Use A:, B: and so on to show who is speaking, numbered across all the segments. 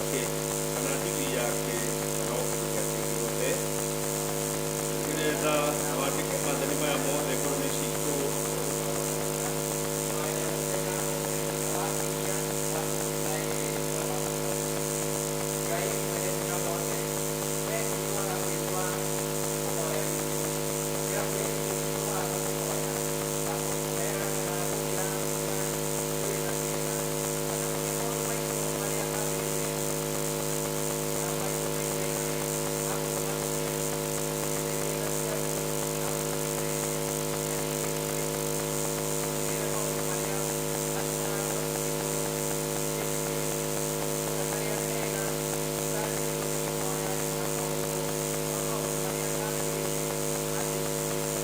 A: Yake kana degree yake kana o kĩndũ gĩa kĩngĩ gĩothe. Nĩgetha wandĩke maathani maya mothe ngoro-inĩ citũ.
B: Ngai mwene hinya wothe, wee ũiguaga kũigua kũhoya gwitũ, kĩrabu gĩkĩ gitũ gũkũhoya na gũkũheaga gũkĩra mbura tũrĩ na thĩna kana kũrĩ maũndũ maitũ marĩa magĩrĩire na maitũ maigaine ma gũtũma tũheo. Tũteithie tha ciaku na ũtũmenyerere na ningĩ ũtũigĩre maũndũ marĩa matũmaga ngoro citũ ciĩtigĩre, ta marĩa mega tũtangĩrigwo nĩ kũhoya na maũndũ marĩa magĩrĩire ma thĩinĩ witũ.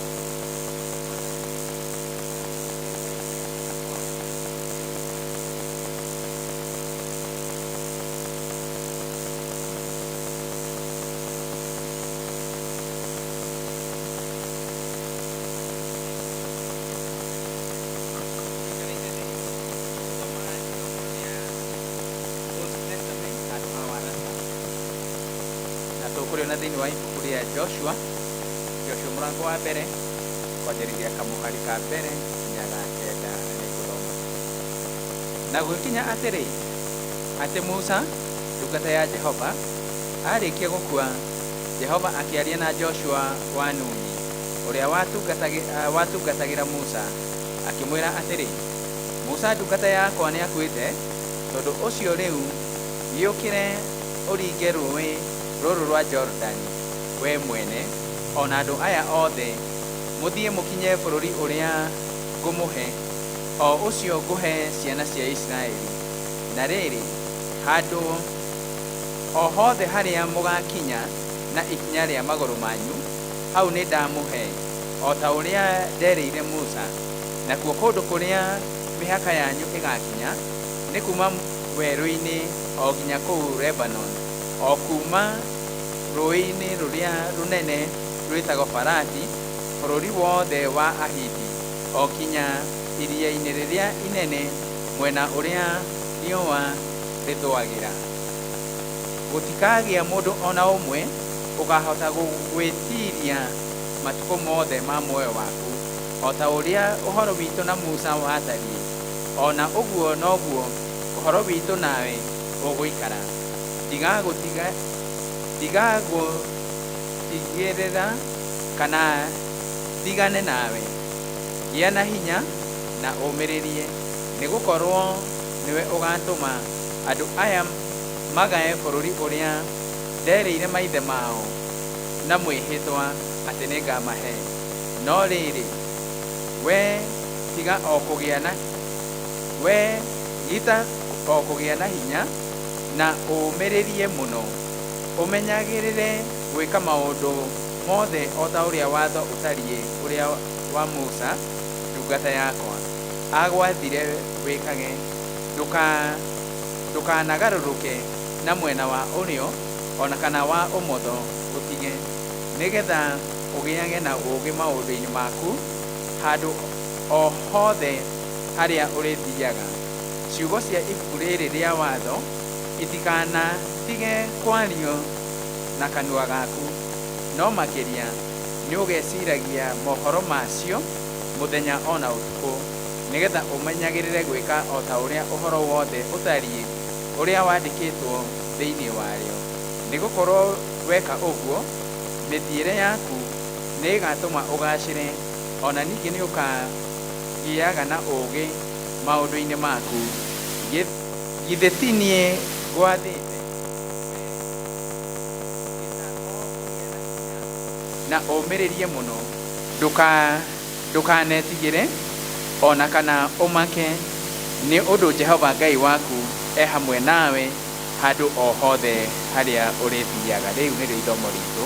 B: Mwathani nĩ ngũhoya.
C: Tũikarĩte thĩinĩ tũgĩthoma ithomo rĩa Old Testament handũ ha warata na tũkũrĩona thĩinĩ wa ibuku rĩa Joshua, Joshua mũrango wa mbere kwanjĩrĩria kamũhari ka mbere nginya ga kenda nĩngũthoma. Na gũgĩkinya atĩrĩ, atĩ Musa ndungata ya Jehova aarĩkia gũkua, Jehova akĩaria na Joshua wa Nuni, ũrĩa watungatagĩra Musa, akĩmwĩra atĩrĩ, Musa ndungata yakwa nĩakuĩte, tondũ ũcio rĩu gĩũkĩre ũringe rũũĩ rũrũ rwa Jorodani, wee mwene, o na andũ aya othe, mũthiĩ mũkinye bũrũri ũrĩa ngũmũhe, o ũcio ngũhe ciana cia Isiraeli. Na rĩrĩ, handũ o hothe harĩa mũgakinya na ikinya rĩa magũrũ manyu, hau nĩndamũhe, o ta ũrĩa nderĩire Musa. Nakuo kũndũ kũrĩa mĩhaka yanyu ĩgakinya, nĩ kuuma werũ-inĩ o nginya kũu Lebanon, o kuuma rũũĩ-inĩ rũrĩa rũnene rwĩtagwo Farati, bũrũri wothe wa Ahiti, o kinya iria-inĩ rĩrĩa inene mwena ũrĩa riũa rĩthũagĩra. Gũtikagĩa mũndũ o na ũmwe ũkaahota gũgwĩtiiria matukũ mothe ma muoyo waku, o ta ũrĩa ũhoro witũ na Musa watariĩ, o na ũguo noguo ũhoro witũ nawe ũgũikara. Ndigagũtigĩrĩra kana ndigane nawe. Gĩa na hinya na ũmĩrĩrie, nĩ gũkorũo nĩwe ũgaatũma andũ aya magae bũrũri ũrĩa nderĩire maithe mao na mwĩhĩtwa atĩ nĩngamahe. No rĩrĩ, wee tiga o kũgĩa na wee gita o kũgĩa na hinya na ũũmĩrĩrie mũno, ũmenyagĩrĩre gwĩka maũndũ mothe o ta ũrĩa watho ũtariĩ ũrĩa wa Musa ndungata yakwa aagwathire wĩkage. Ndũkanagarũrũke na mwena wa ũrĩo o na kana wa ũmotho ũtige, nĩgeetha ũgĩage na ũũgĩ maũndũ-inĩ maku handũ o hothe harĩa ũrĩthiiaga. Ciugo cia ibuku rĩrĩ rĩa watho itikanatige kwario na kanua gaku, no makĩria nĩũgeciiragia mohoro macio mũthenya o na ũtukũ, nĩgeetha ũmenyagĩrĩre gwĩka o ta ũrĩa ũhoro wothe ũtariĩ ũrĩa wandĩkĩtwo thĩinĩ warĩo. Nĩgũkorwo weka ũguo, mĩthiĩre yaku nĩĩgatũma ũgaacĩre, o na ningĩ nĩũkagĩaga na ũũgĩ maũndũ-inĩ maku. Githĩ ti niĩ ngwathĩte? Wee gĩta o kũgĩa na hinya na ũũmĩrĩrie mũno, ndũkanetigĩre o na kana ũmake, nĩ ũndũ Jehova Ngai waku e hamwe nawe handũ o hothe harĩa ũrĩthiaga. Rĩu nĩrĩo ithomo ritũ.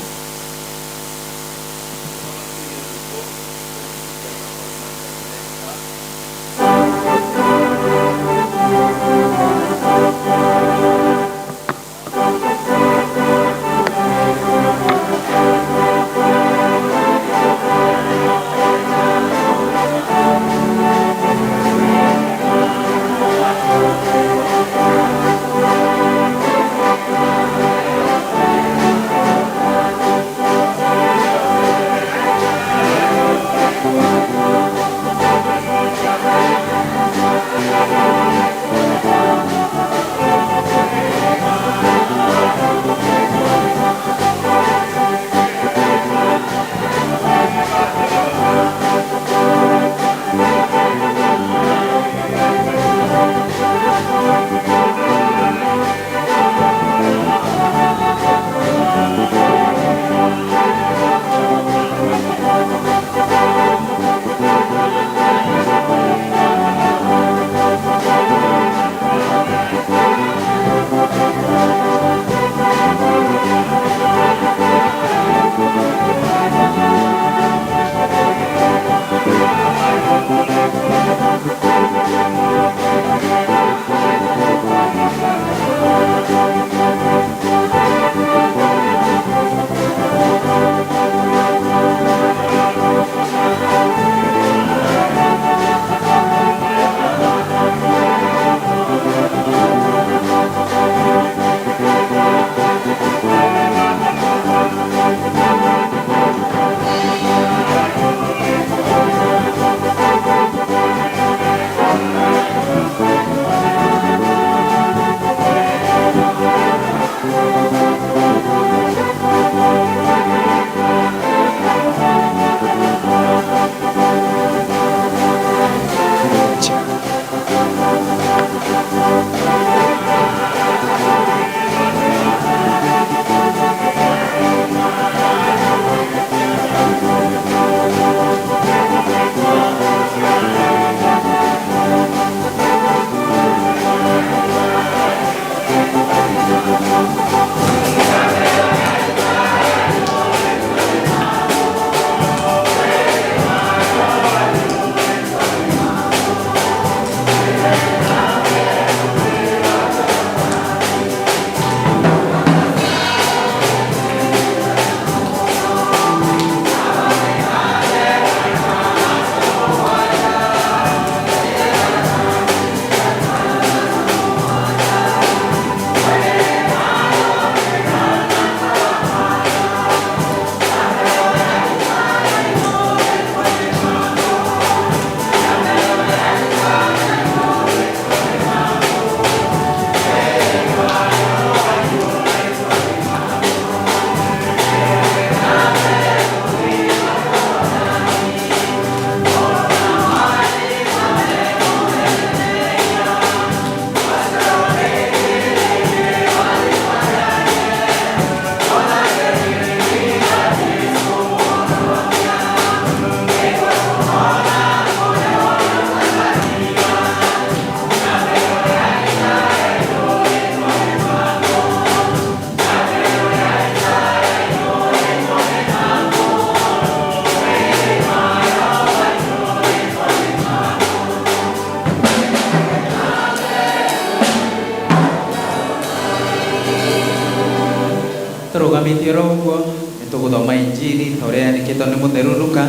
C: Tũrũgamĩtie oro ũguo nĩ tũgũthoma injiri ta ũrĩa yandĩkĩtwo nĩ mũtheru Luka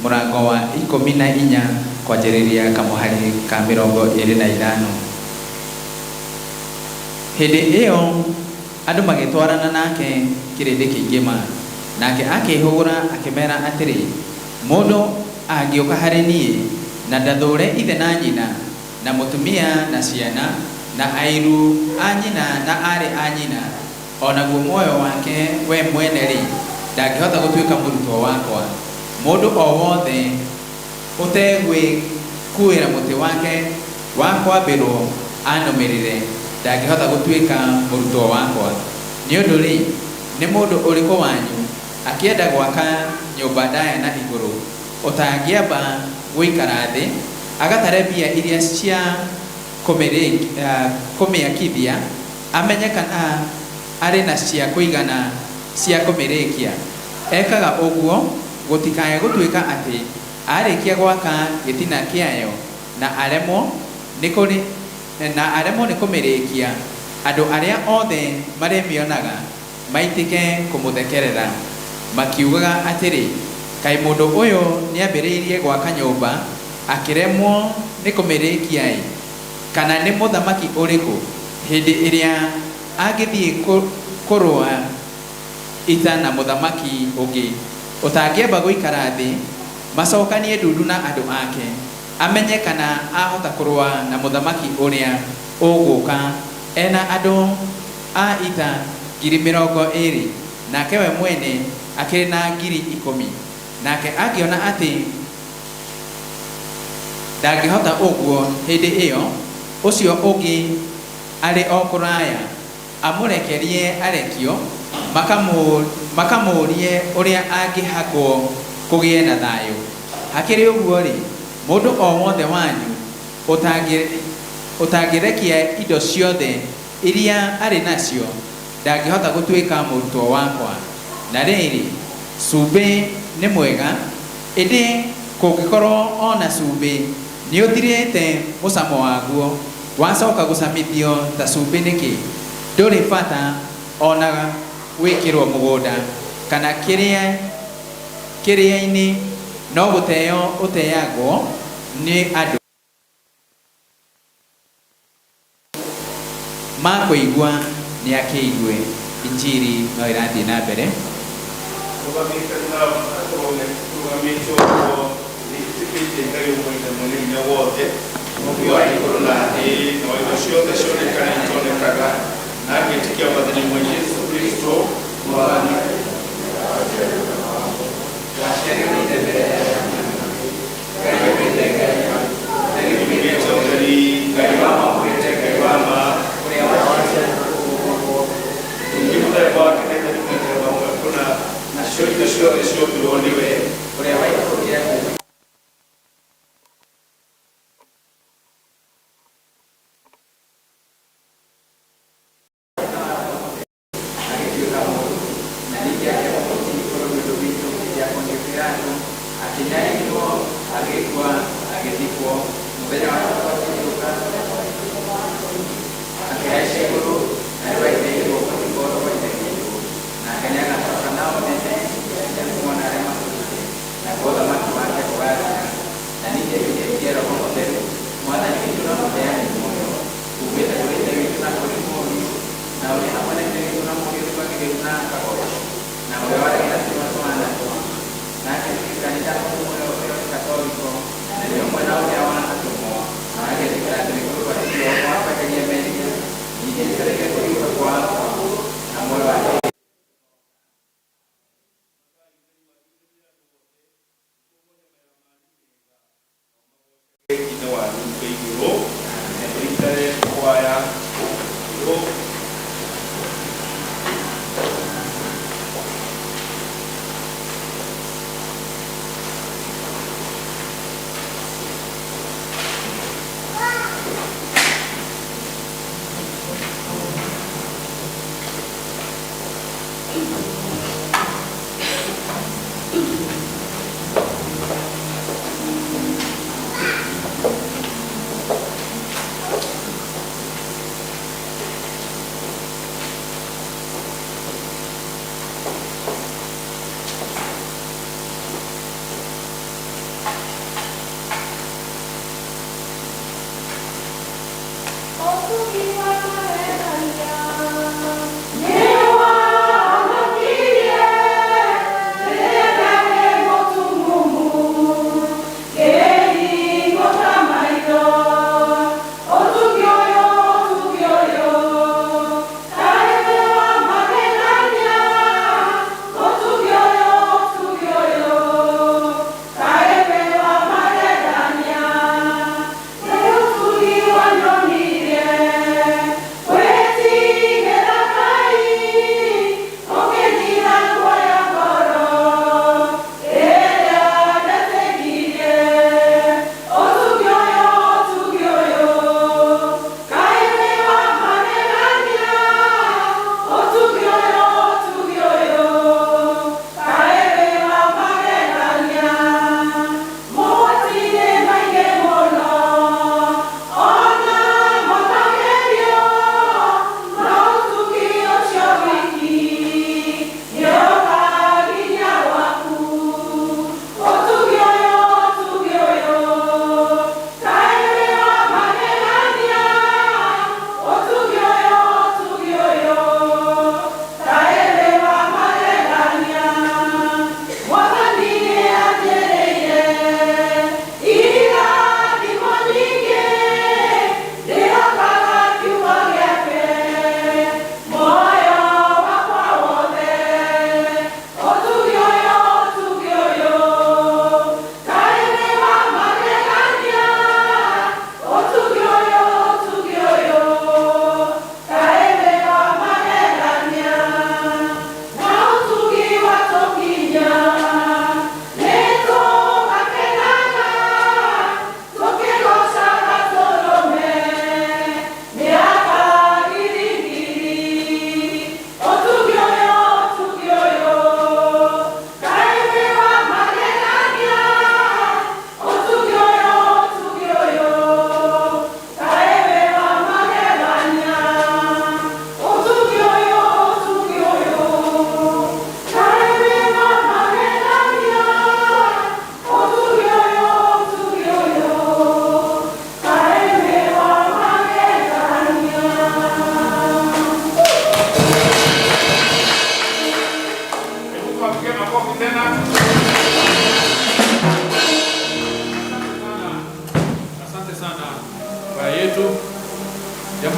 C: mũrango wa 14 kwanjĩrĩria kamũhari ka 25. Hĩndĩ ĩyo andũ magĩtwarana nake kĩrĩndĩ kĩingĩ ma, nake akĩĩhũgũra akĩmera atĩrĩ, mũndũ angĩũka harĩ niĩ na ndathũre ithe na nyina na mũtumia na ciana na airu a nyina na aarĩ a nyina o naguo muoyo wake we mwene rĩ, ndangĩhota gũtuĩka mũrutwo wakwa. Mũndũ o wothe ũtegwĩkuĩra mũtĩ wake wa kwambĩrwo anũmĩrĩre ndangĩhota gũtuĩka mũrutwo wakwa. Nĩ ũndũ rĩ, nĩ mũndũ ũrĩkũ wanyu akĩenda gwaka nyũmba ndaya na igũrũ ũtangĩamba gũikara thĩ agatare mbia iria cia kũmĩakithia amenye kana arĩ na cia kũigana cia kũmĩrĩkia. Ekaga ũguo gũtikae gũtuĩka atĩ arĩkia gwaka gĩtina kĩayo na aremwo nĩ kũmĩrĩkia, andũ arĩa othe marĩmĩonaga maitĩke kũmũthekerera makiugaga atĩrĩ, kaĩ mũndũ ũyũ nĩambĩrĩirie gwaka nyũmba akĩremwo nĩ kũmĩrĩkia-ĩ? Kana nĩ mũthamaki ũrĩkũ hĩndĩ ĩrĩa angĩthiĩ kũrũa ita na mũthamaki ũngĩ ũtangĩamba gũikara thĩ macokanie ndundu na andũ ake amenye kana ahota kũrũa na mũthamaki ũrĩa ũgũka ena andũ a ita 20,000 nake we mwene akĩrĩ na 10,000. Nake angĩona atĩ ndangĩhota ũguo hĩndĩ ĩyo ũcio ũngĩ arĩ o kũraya amũrekerie arekio makamũũrie ũrĩa angĩhakwo kũgĩe na thayũ. Hakĩrĩ ũguo rĩ, mũndũ o wothe wanyu ũtangĩrekia indo ciothe iria arĩ nacio ndangĩhota gũtuĩka mũrutwo wakwa. Na rĩrĩ, cumbĩ nĩ mwega, ĩndĩ kũngĩkorwo ona cumbĩ nĩũthirĩte mũcamo waguo, wacoka gũcamithio ta cumbĩ nĩkĩ? Ndũrĩ bata ona gwĩkĩrwo mũgũnda kana kĩrĩa-inĩ, no gũteo ũteagwo nĩ andũ. Makũigua nĩakĩigue. Injiri no ĩrathiĩ na mbere.
A: Tũrũgamĩte ũguo nĩtĩkĩtie Ngai ũmwe Ithe mwene hinya wothe, Mũũmbi wa igũrũ na thĩ, na wa indo ciothe cionekaga na itonekaga, na ngetĩkia Mwathani ũmwe Jesũ Kristo Mwathani. Nĩtĩkĩtie ũtheri, Ngai wa ma ũrĩte Ngai wa ma, ningĩ mũthemba wake na Ithe nĩ mũthemba ũmwe kũna, nacio indo ciothe ciombirwo nĩwe. Ithe wanyu wĩ igũrũ, tũikare kwaya igũrũ.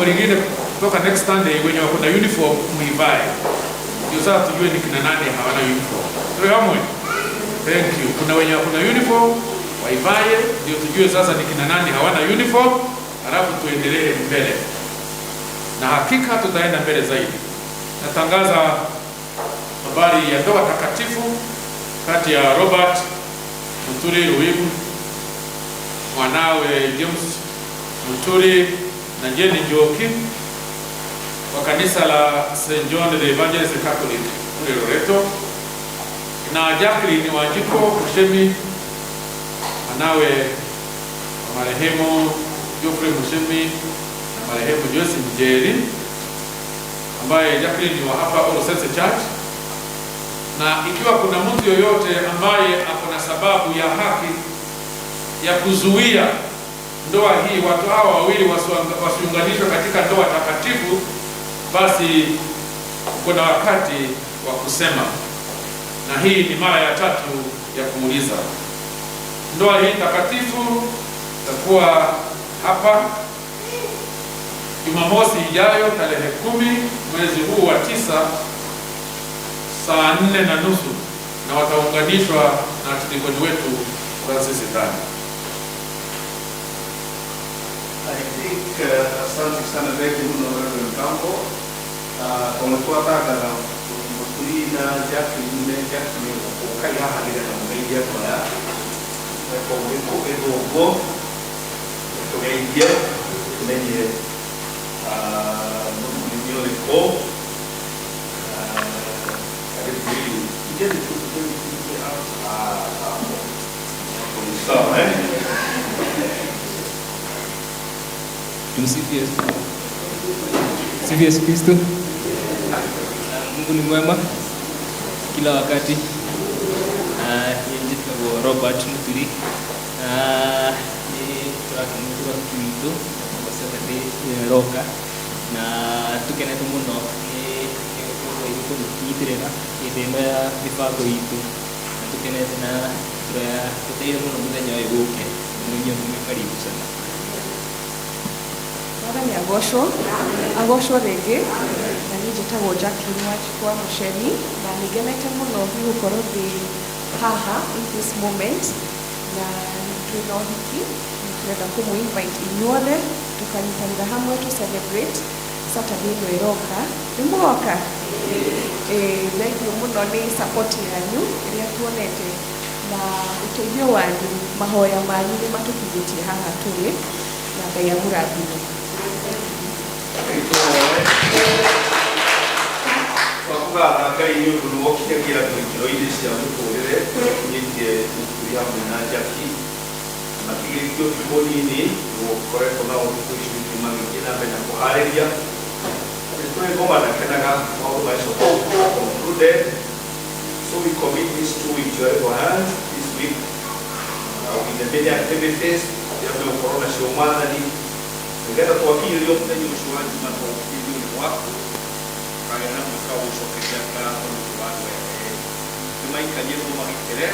A: lingine kutoka next Sunday, wenye wako na uniform muivae, ndio sasa tujue ni kina nani hawana uniform. Tuwe hamwe. Thank you. Kuna wenye wako na uniform waivae, ndio tujue sasa ni kina nani hawana uniform, halafu tuendelee mbele, na hakika tutaenda mbele zaidi. Natangaza habari ya ndoa takatifu kati ya Robert Muturi Ruigu, mwanawe James Muturi na Jenny Njoki wa kanisa la St. John the Evangelist Catholic kule Loreto, na Jacqueline Wanjiko Mushemi, mwanawe wa marehemu Geoffrey Mushemi na marehemu Joyce Njeri, ambaye Jacqueline ni wa hapa All Saints Church. Na ikiwa kuna mtu yoyote ambaye ako na sababu ya haki ya kuzuia ndoa hii, watu hawa wawili wasiunganishwe katika ndoa takatifu, basi kuna wakati wa kusema, na hii ni mara ya tatu ya kuuliza. Ndoa hii takatifu itakuwa hapa Jumamosi ijayo tarehe 10 mwezi huu wa 9 saa 4:30, na wataunganishwa na archdeacon wetu Francis Ndani.
D: I think asante sana Beki muno Reverend Gambo. Twamutwatangatha Muturi na Jacqueline Jacqueline gũka haha nĩgetha mũgeithie andũ aya ĩthũngũ tũgeithie tũmenye mũthuri nĩ ũrĩkũ. Karibu sawa eh?
E: Tumsifu Yesu. Sifu Yesu Kristo. Mungu ni mwema kila wakati. Niĩ njĩtagwo Robert Muturi na nĩ tũrakena wiki witũ na Saturday ĩyo ĩroka na tũkenete mũno nĩ kũnyitĩrĩra hĩndĩ ĩno ya mĩbango itũ na tũkenete na twetereire mũno mũthenya ũyũ ũke na inyuothe mwĩ karibu sana.
F: Mwathani agocwo, agocwo rĩngĩ. Na niĩ njĩtagwo Jacqueline Wanjikwa Muchemi na nĩngenete mũno nĩ gũkorwo ndĩ haha in this moment, na twĩna ũhiki nĩ tũrenda kũmũ invite inyuothe tũkanyitanĩra hamwe to celebrate Saturday ĩno ĩroka. Nĩ mũgoka? Thank you mũno nĩ support yanyu ĩrĩa tuonete na ũteithio wanyu, mahoya manyu nĩ matũkinyĩtie haha tũrĩ, na Ngai amũrathime.
D: Twakũgatha Ngai nĩ ũndũ nĩ wokinyagia andũ ikĩro-inĩ cia mũtũrĩre ũkinyĩtie Mũturi hamwe na Jackie matigĩrĩtio thikũ nini gũkoretwo na thikũ ici ingĩ magĩthiĩ na mbere na kũharĩria nĩ tũrĩ ngoma ndakenaga maũndũ macio concluded. So we commit these two into your hands this week with the many activities iria megũkorwo nacio Mwathani nĩgetha twakinyĩrio mũthenya ũcio wa Jumatatu nĩ gwaku kagĩa na mweke wa gũcokeria ngatho nĩ ũndũ wa andũ aya erĩ nĩ maikarire magitĩre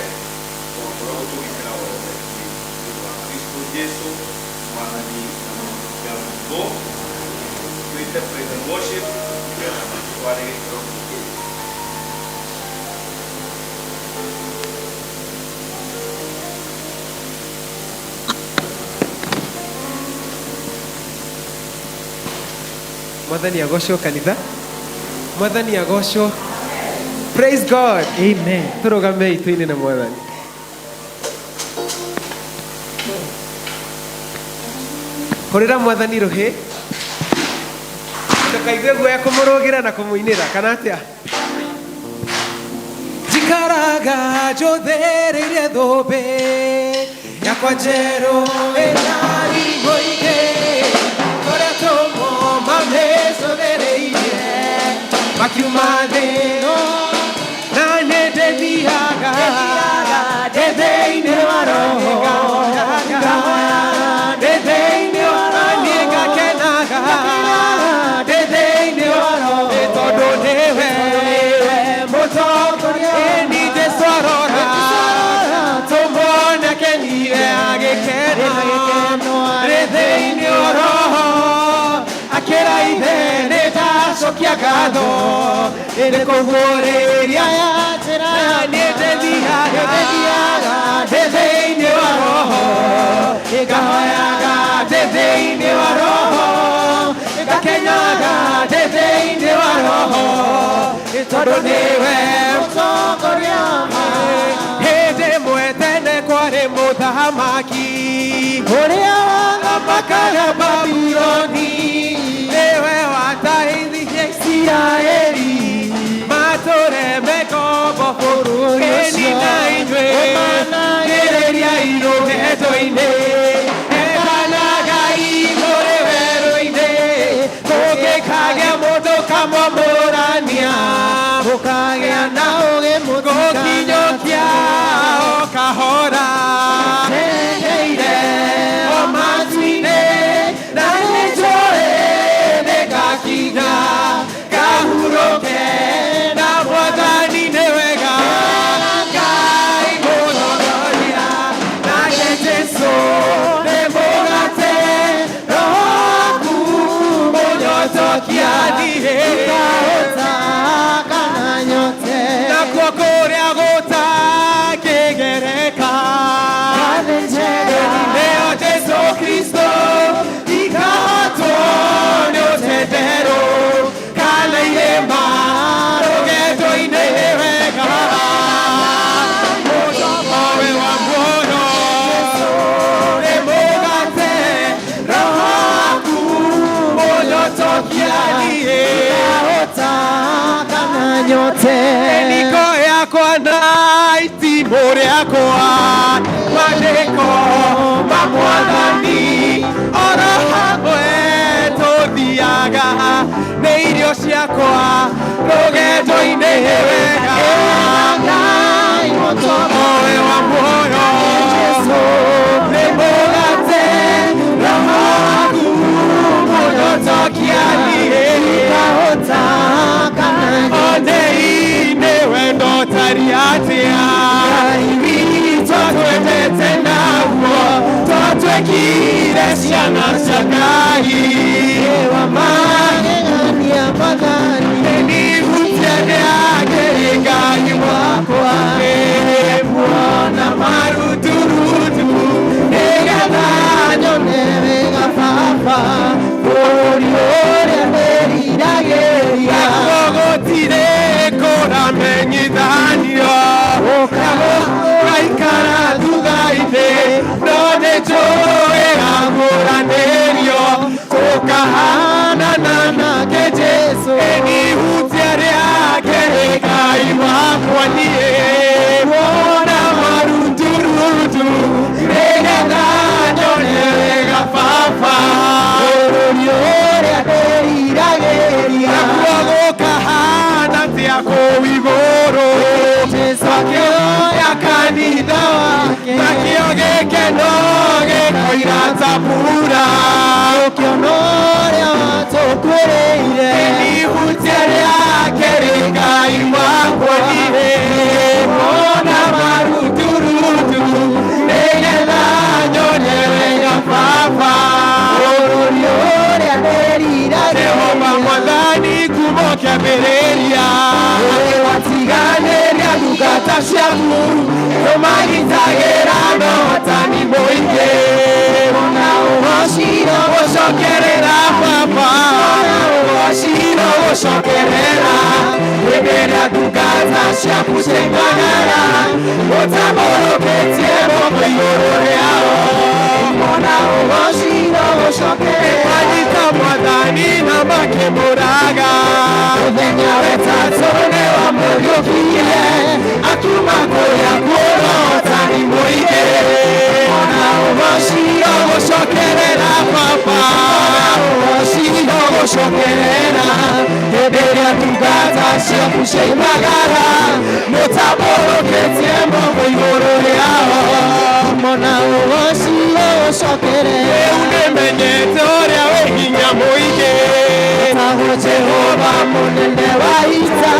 D: twakoragwo tũgitĩra othe nĩ ũndũ wa Kristo Jesu Mwathani na Mũhonokia witũ. Twĩte praise and worship nĩgetha matware gĩkĩro gĩkĩ.
G: Mwathani agocwo kanitha. Mwathani agocwo. Praise God.
B: Amen.
G: Tũrũgamei tũine na Mwathani. Hũrĩra Mwathani rũhĩ. Ndũkaigue guoya kũmũrũgĩra na kũmũinĩra kana atĩa? Njikaraga njũthĩrĩirie thũmbĩ yakwa njerũ ĩna mũingĩ kũrĩa tũmwo mamĩcũthĩrĩirie makiuma thĩ ĩno na nĩ ndĩthiaga ndĩ thĩinĩ wa roho ndĩ thĩinĩ wa niĩ ngakenaga ndĩ thĩinĩ wa roho tondũ nĩwe mũtongoria ni Jesũ arora tũmwone akenire agĩkena ndĩ thĩinĩ wa roho akĩra rĩa Ithe nĩ ndacokia ngatho nĩ kũguũrĩria
H: njĩra
G: na niĩ ndĩthiaga ndĩ thĩinĩ wa roho ngahoyaga ndĩ thĩinĩ wa roho ngakenaga ndĩ thĩinĩ wa roho tondũ nĩwe
H: mũtongoria
G: hĩndĩ ĩmwe tene kwarĩ mũthamaki
H: ũrĩa
G: wathamakaga Babuloni nĩwe watahithirie Isiraeli matũre mĩkombo
H: Bũrũri
G: bũrũri
H: ũcio
G: na inyuĩ rĩrĩriai rũgendo-inĩ endanagai mũrĩ werũ-inĩ kũngĩkagĩa mũndũ kamũmũrania
H: mũkagĩa na ũgĩ
G: gũkinyũkia o kahora
H: mũtikeire
G: o matu-inĩ na nĩnjũĩ nĩngakinya ngahurũke na mwathani nĩ wega Ngai mũtongoria nake Jesũ nĩ mũgate roho waku mũnyotokia niĩ
H: Ngahota kana nyote
G: nakuo kũrĩa gũtangĩgereka
H: Kathĩ njega
G: nĩyo Jesũ Kristo ikahotwo nĩ ũtenderũ kana irĩma rũgendo-inĩ wega mũtomowe wa muoyo nĩ mũgate roho waku mũnyotokia niĩ
H: Ngahota kana nyote
G: Niko yakwa na itimũ rĩakwa maandĩko ma mwathani oro hamwe tũthiaga nĩ irio ciakwa rũgendo-inĩ wega
H: Ngai
G: mũtomoe wa muoyo
H: Jesũ
G: nĩ mũgate roho waku mũnyotokia niĩ
H: Ngahota kana nyote
G: Onei-inĩ wendo ũtariĩ atĩa
H: Ngai
G: witũ twendete naguo twatuĩkire ciana cia Ngai
H: wa magegania Mwathani
G: nĩnihutie nĩakĩrĩ Ngai wakwa nĩmuona maruturutu nĩgetha
H: nyone wega Baba bũrũri ũrĩa ndĩriragĩria
G: nakuo gũtirĩ kũramenyithanio gaikara thutha-inĩ no nĩnjũĩ gagũranĩrio tũkahanana nake Jesũ ĩnihutia rĩake Ngai wakwa niĩ wona maruturutu nĩgetha nyone wega Baba
H: bũrũri ũrĩa ndĩriragĩria
G: nakuo gũkahana atĩa kũu igũrũ
H: Jesũ
G: akĩoya kanitha
H: wake
G: nakĩo gĩkeno gĩkoira ta mbura
H: ũkĩona ũrĩa watũkuĩrĩire
G: ihutia rĩake rĩ Ngai wakwa niĩ wona maruturutu nĩgetha nyone wega Baba
H: bũrũri ũrĩa ndĩriragĩria
G: Jehova mwathani kuma ũkĩambĩrĩria watiganĩria ndungata ciaku tũmagitagĩra na ũhotani mũingĩ
H: na ũgociro
G: gũcokerera Baba ũgociro gũcokerera hĩndĩ ĩrĩa ndungata ciaku ciaimagara ũtambũrũkĩtie moko igũrũ rĩao
H: na ũgociro gũcokerera
G: anyita mwathani na makĩmũraga
H: mũthenya
G: wetatũ nĩwamũriũkirie akiuma kũrĩa kuorotani mũingĩ
H: na ũgociro
G: gũcokerera Baba ũgociro gũcokerera hĩndĩ ĩrĩa ndungata ciaku ciaimagara mũtambũrũkĩtie moko igũrũ rĩao
H: mona ũgociro gũcokerera
G: rĩu nĩmenyete ũrĩa wĩ hinya mũingĩ
H: Tagwo Jehova mũnene wa ita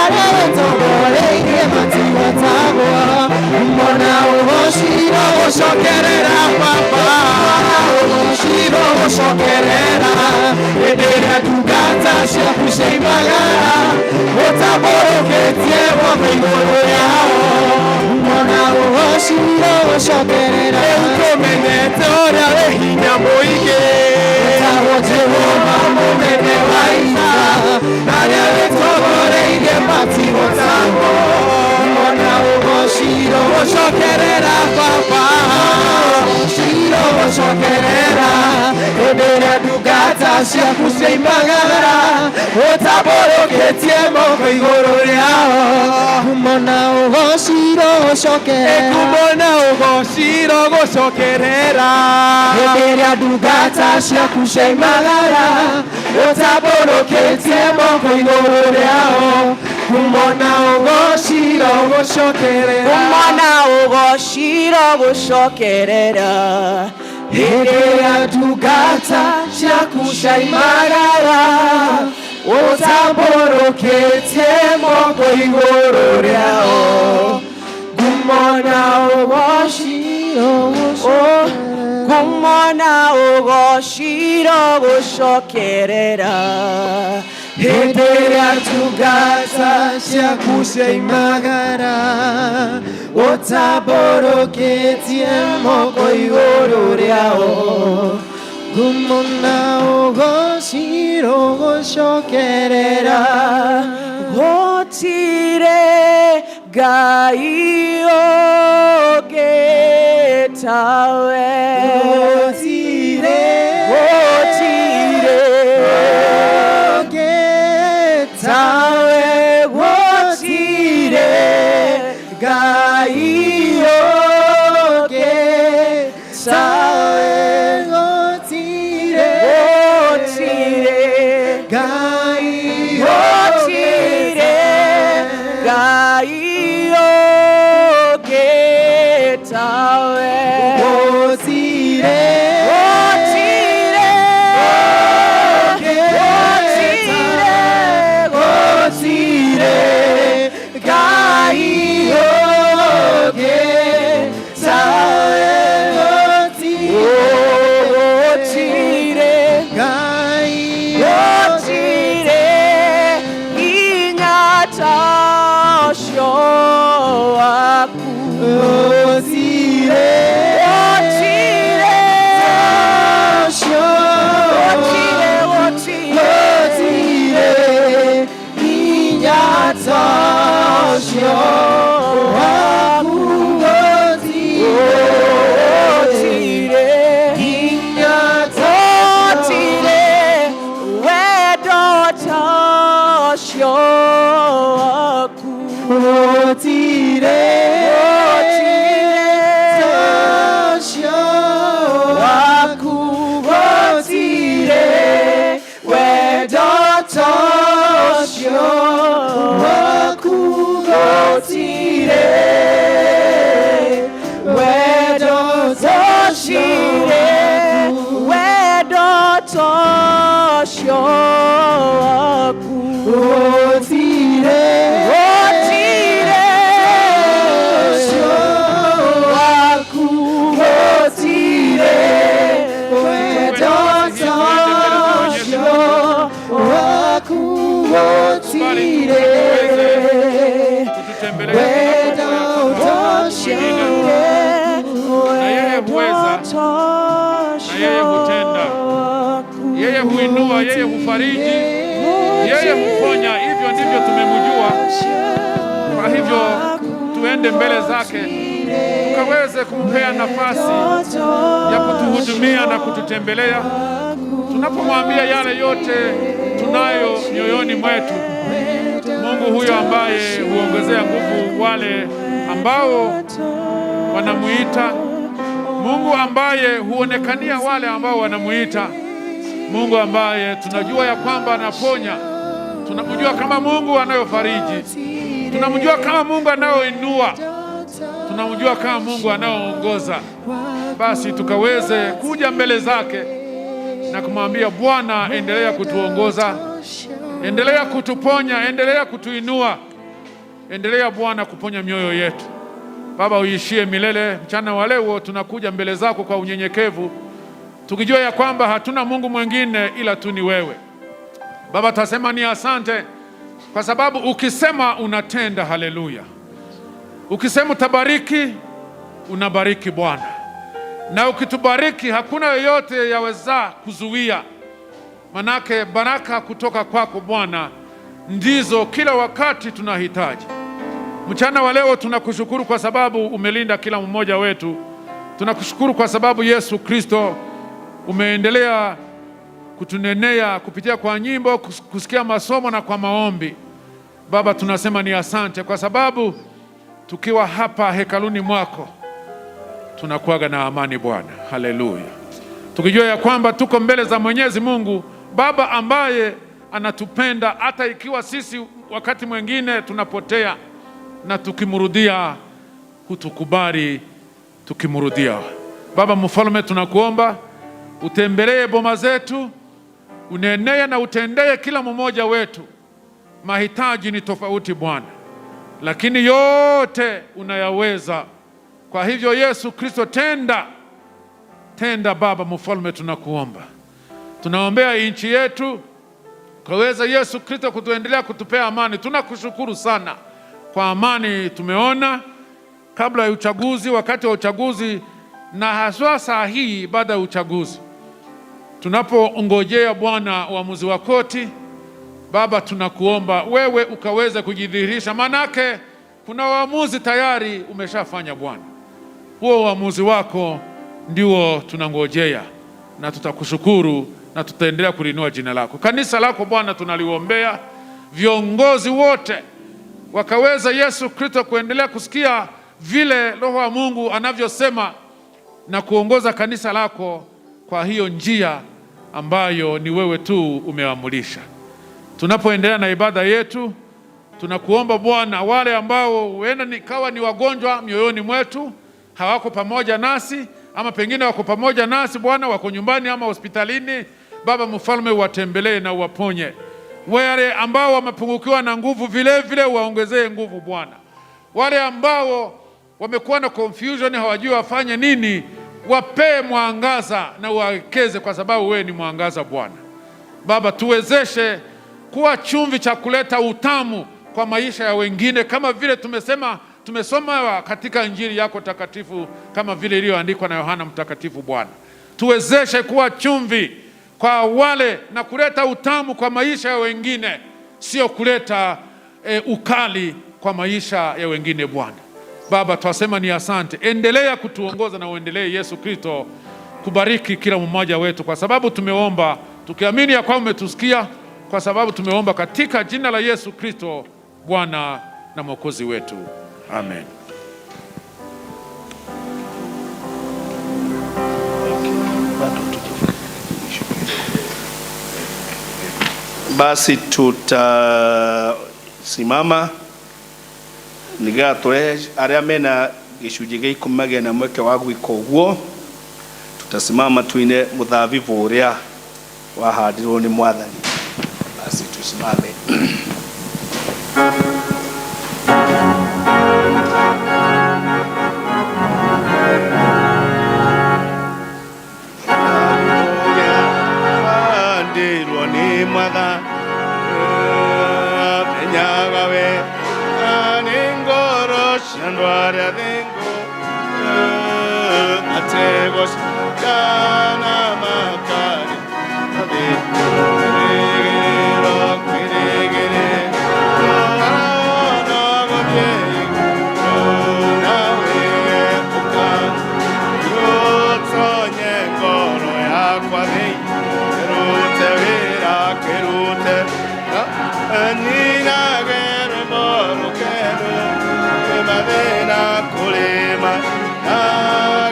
H: arĩa wĩtongoreirie matigotagwo mona ũgociro
G: Gũcokerera Baba, ũgocirwo gũcokerera hĩndĩ ĩrĩa ndungata ciaku ciaimagara, ũtambũrũkĩtie guoko igũrũ rĩao.
H: Mwana ũgocirwo gũcokerera.
G: Rĩu tũmenyete ũrĩa wĩ hinya mũingĩ,
H: Wĩtagwo
G: Jehova mũnene wa ita, na arĩa wĩtongoreirie matigotagwo.
H: Mwana ũgocirwo
G: Gũcokerera Baba,
H: ũgocirwo
G: gũcokerera hĩndĩ ĩrĩa ndungata ciaku ciaimagara, ũtambũrũkĩtie moko igũrũ rĩao.
H: Mwana ũgocirwo gũcokerera.
G: Ngumo na ũgocirwo gũcokerera
H: Hĩndĩ ĩrĩa ndungata ciaku ciaimagara,
G: ũtambũrũkĩtie moko igũrũ rĩao. Ngumo na ũgocirwo gũcokerera.
I: Umana ũgocirwo gũcokerera.
G: Hĩndĩ ĩrĩa ndungata ciaku ciaimagara, ũtambũrũkĩtie moko igũrũ rĩao. Ngumo na ũgocirwo.
I: Ngumo na ũgocirwo gũcokerera.
G: Hĩndĩ ĩrĩa ndungata ciaku ciaimagara, ũtambũrũkĩtie moko igũrũ rĩao.
H: Ngumo na ũgocirwo gũcokerera.
I: Gũtirĩ Ngai ũngĩ tawe.
H: Gũtirĩ.
I: Gũtirĩ.
H: Ũngĩ
I: Tawe. Gũtirĩ Ngai ũngĩ
H: tawe. Gũtirĩ.
I: Gũtirĩ.
H: Ngai.
I: Gũtirĩ Ngai ũngĩ tawe.
H: Gũtirĩ.
I: Gũtirĩ. Gũtirĩ.
G: Gũtirĩ Ngai ũngĩ tawe.
I: Gũtirĩ.
H: Ngai.
I: Gũtirĩ hinya ta ũcio waku.
H: Gũtirĩ.
I: Gũtirĩ.
H: Ũcio.
I: Gũtirĩ. Gũtirĩ.
H: Gũtirĩ hinya ta ũcio waku. Gũtirĩ.
I: Gũtirĩ.
H: Hinya ta
I: Gũtirĩ wendo ta ũcio waku.
H: Gũtirĩ.
I: Gũtirĩ.
H: Ta ũcio
I: Waku.
G: Gũtirĩ wendo ta ũcio waku. Gũtirĩ wendo ta ũcio.
I: Gũtirĩ wendo ta ũcio waku.
H: Gũtirĩ.
I: Gũtirĩ
G: Waku. Gũtirĩ wendo ta ũcio waku. Gũtirĩ
A: Kututembelea
G: wendo ta ũcio.
A: Na yeye huweza, na yeye hutenda, yeye huinua, yeye hufariji, yeye huponya. Hivyo ndivyo tumemjua. Kwa hivyo tuende mbele zake tukaweze kumpea nafasi ya kutuhudumia na kututembelea, tunapomwambia yale yote tunayo mioyoni mwetu. Mungu huyo ambaye huongezea nguvu wale ambao wanamuita, Mungu ambaye huonekania wale ambao wanamuita, Mungu ambaye tunajua ya kwamba anaponya, tunamjua kama Mungu anayofariji, tunamjua kama Mungu anayoinua, tunamjua kama Mungu anayoongoza. Basi tukaweze kuja mbele zake na kumwambia Bwana, endelea kutuongoza, endelea kutuponya, endelea kutuinua, endelea Bwana kuponya mioyo yetu. Baba uishie milele, mchana wa leo tunakuja mbele zako kwa unyenyekevu, tukijua ya kwamba hatuna Mungu mwingine ila tu ni wewe. Baba, tasema ni asante kwa sababu ukisema unatenda. Haleluya! Ukisema utabariki, unabariki Bwana, na ukitubariki hakuna yoyote yaweza kuzuia, manake baraka kutoka kwako Bwana ndizo kila wakati tunahitaji. Mchana wa leo tunakushukuru kwa sababu umelinda kila mmoja wetu. Tunakushukuru kwa sababu Yesu Kristo umeendelea kutunenea kupitia kwa nyimbo, kusikia masomo na kwa maombi. Baba, tunasema ni asante kwa sababu tukiwa hapa hekaluni mwako tunakuwaga na amani Bwana. Haleluya! Tukijua ya kwamba tuko mbele za Mwenyezi Mungu Baba ambaye anatupenda hata ikiwa sisi wakati mwingine tunapotea, na tukimrudia hutukubali tukimrudia. Baba Mfalme, tunakuomba utembelee boma zetu, unenee na utendee kila mmoja wetu. Mahitaji ni tofauti Bwana, lakini yote unayaweza. Kwa hivyo Yesu Kristo, tenda tenda. Baba Mfalme, tunakuomba, tunaombea nchi yetu kaweza Yesu Kristo kutuendelea kutupea amani. Tunakushukuru sana kwa amani tumeona kabla ya uchaguzi, wakati wa uchaguzi na haswa saa hii baada ya uchaguzi, tunapongojea Bwana uamuzi wa koti. Baba, tunakuomba wewe ukaweze kujidhihirisha, manake kuna uamuzi tayari umeshafanya Bwana. Huo uamuzi wako ndio tunangojea, na tutakushukuru na tutaendelea kulinua jina lako. Kanisa lako Bwana tunaliombea, viongozi wote wakaweza Yesu Kristo kuendelea kusikia vile Roho wa Mungu anavyosema na kuongoza kanisa lako kwa hiyo njia ambayo ni wewe tu umeamulisha. Tunapoendelea na ibada yetu, tunakuomba Bwana, wale ambao huenda nikawa ni wagonjwa mioyoni mwetu, hawako pamoja nasi, ama pengine wako pamoja nasi Bwana, wako nyumbani ama hospitalini, Baba Mfalme, uwatembelee na uwaponye. Wale ambao wamepungukiwa na nguvu, vile vile uwaongezee nguvu Bwana. Wale ambao wamekuwa na confusion, hawajui wafanye nini, wapee mwangaza na uwawekeze, kwa sababu wewe ni mwangaza Bwana. Baba, tuwezeshe kuwa chumvi cha kuleta utamu kwa maisha ya wengine, kama vile tumesema tumesoma katika Injili yako takatifu kama vile iliyoandikwa na Yohana Mtakatifu. Bwana, tuwezeshe kuwa chumvi kwa wale na kuleta utamu kwa maisha ya wengine, sio kuleta ukali kwa maisha ya wengine Bwana. Baba, twasema ni asante. Endelea kutuongoza na uendelee Yesu Kristo kubariki kila mmoja wetu, kwa sababu tumeomba tukiamini ya kwamba umetusikia, kwa sababu tumeomba katika jina la Yesu Kristo Bwana na Mwokozi wetu, amen.
D: Basi tutasimama nigetha tũrehe arĩa mena gĩcunjĩ gĩa ikũmi magĩe na mweke wa gwĩka ũguo. Tutasimama tuine mũthabibũ ũrĩa wahandirwo nĩ Mwathani. Basi tusimame. Handirwo nĩ Mwathani, menyaga wega nĩ ngoro cia andũ arĩa thingu, ategũcindana makari kwĩrĩgĩrĩro kwĩrĩgĩrĩro no gũthiĩ igũrũ, nawe ũka ũtonye ngoro yakwa thĩinĩ, kĩrute wĩra kĩrute nyinage rwĩmbo rũkenu kwĩ mathĩna kũrĩma na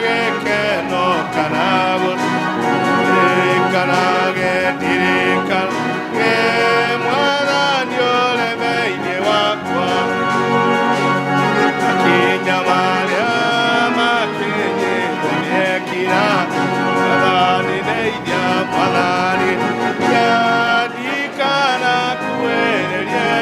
D: gĩkeno kana gũtirikanage ndirikanage Mwathani ũrĩ thĩinĩ wakwa, makinya marĩa makinyĩtwo nĩekira. Mwathani ndeithia, Mwathani ndikanakuĩrĩrie.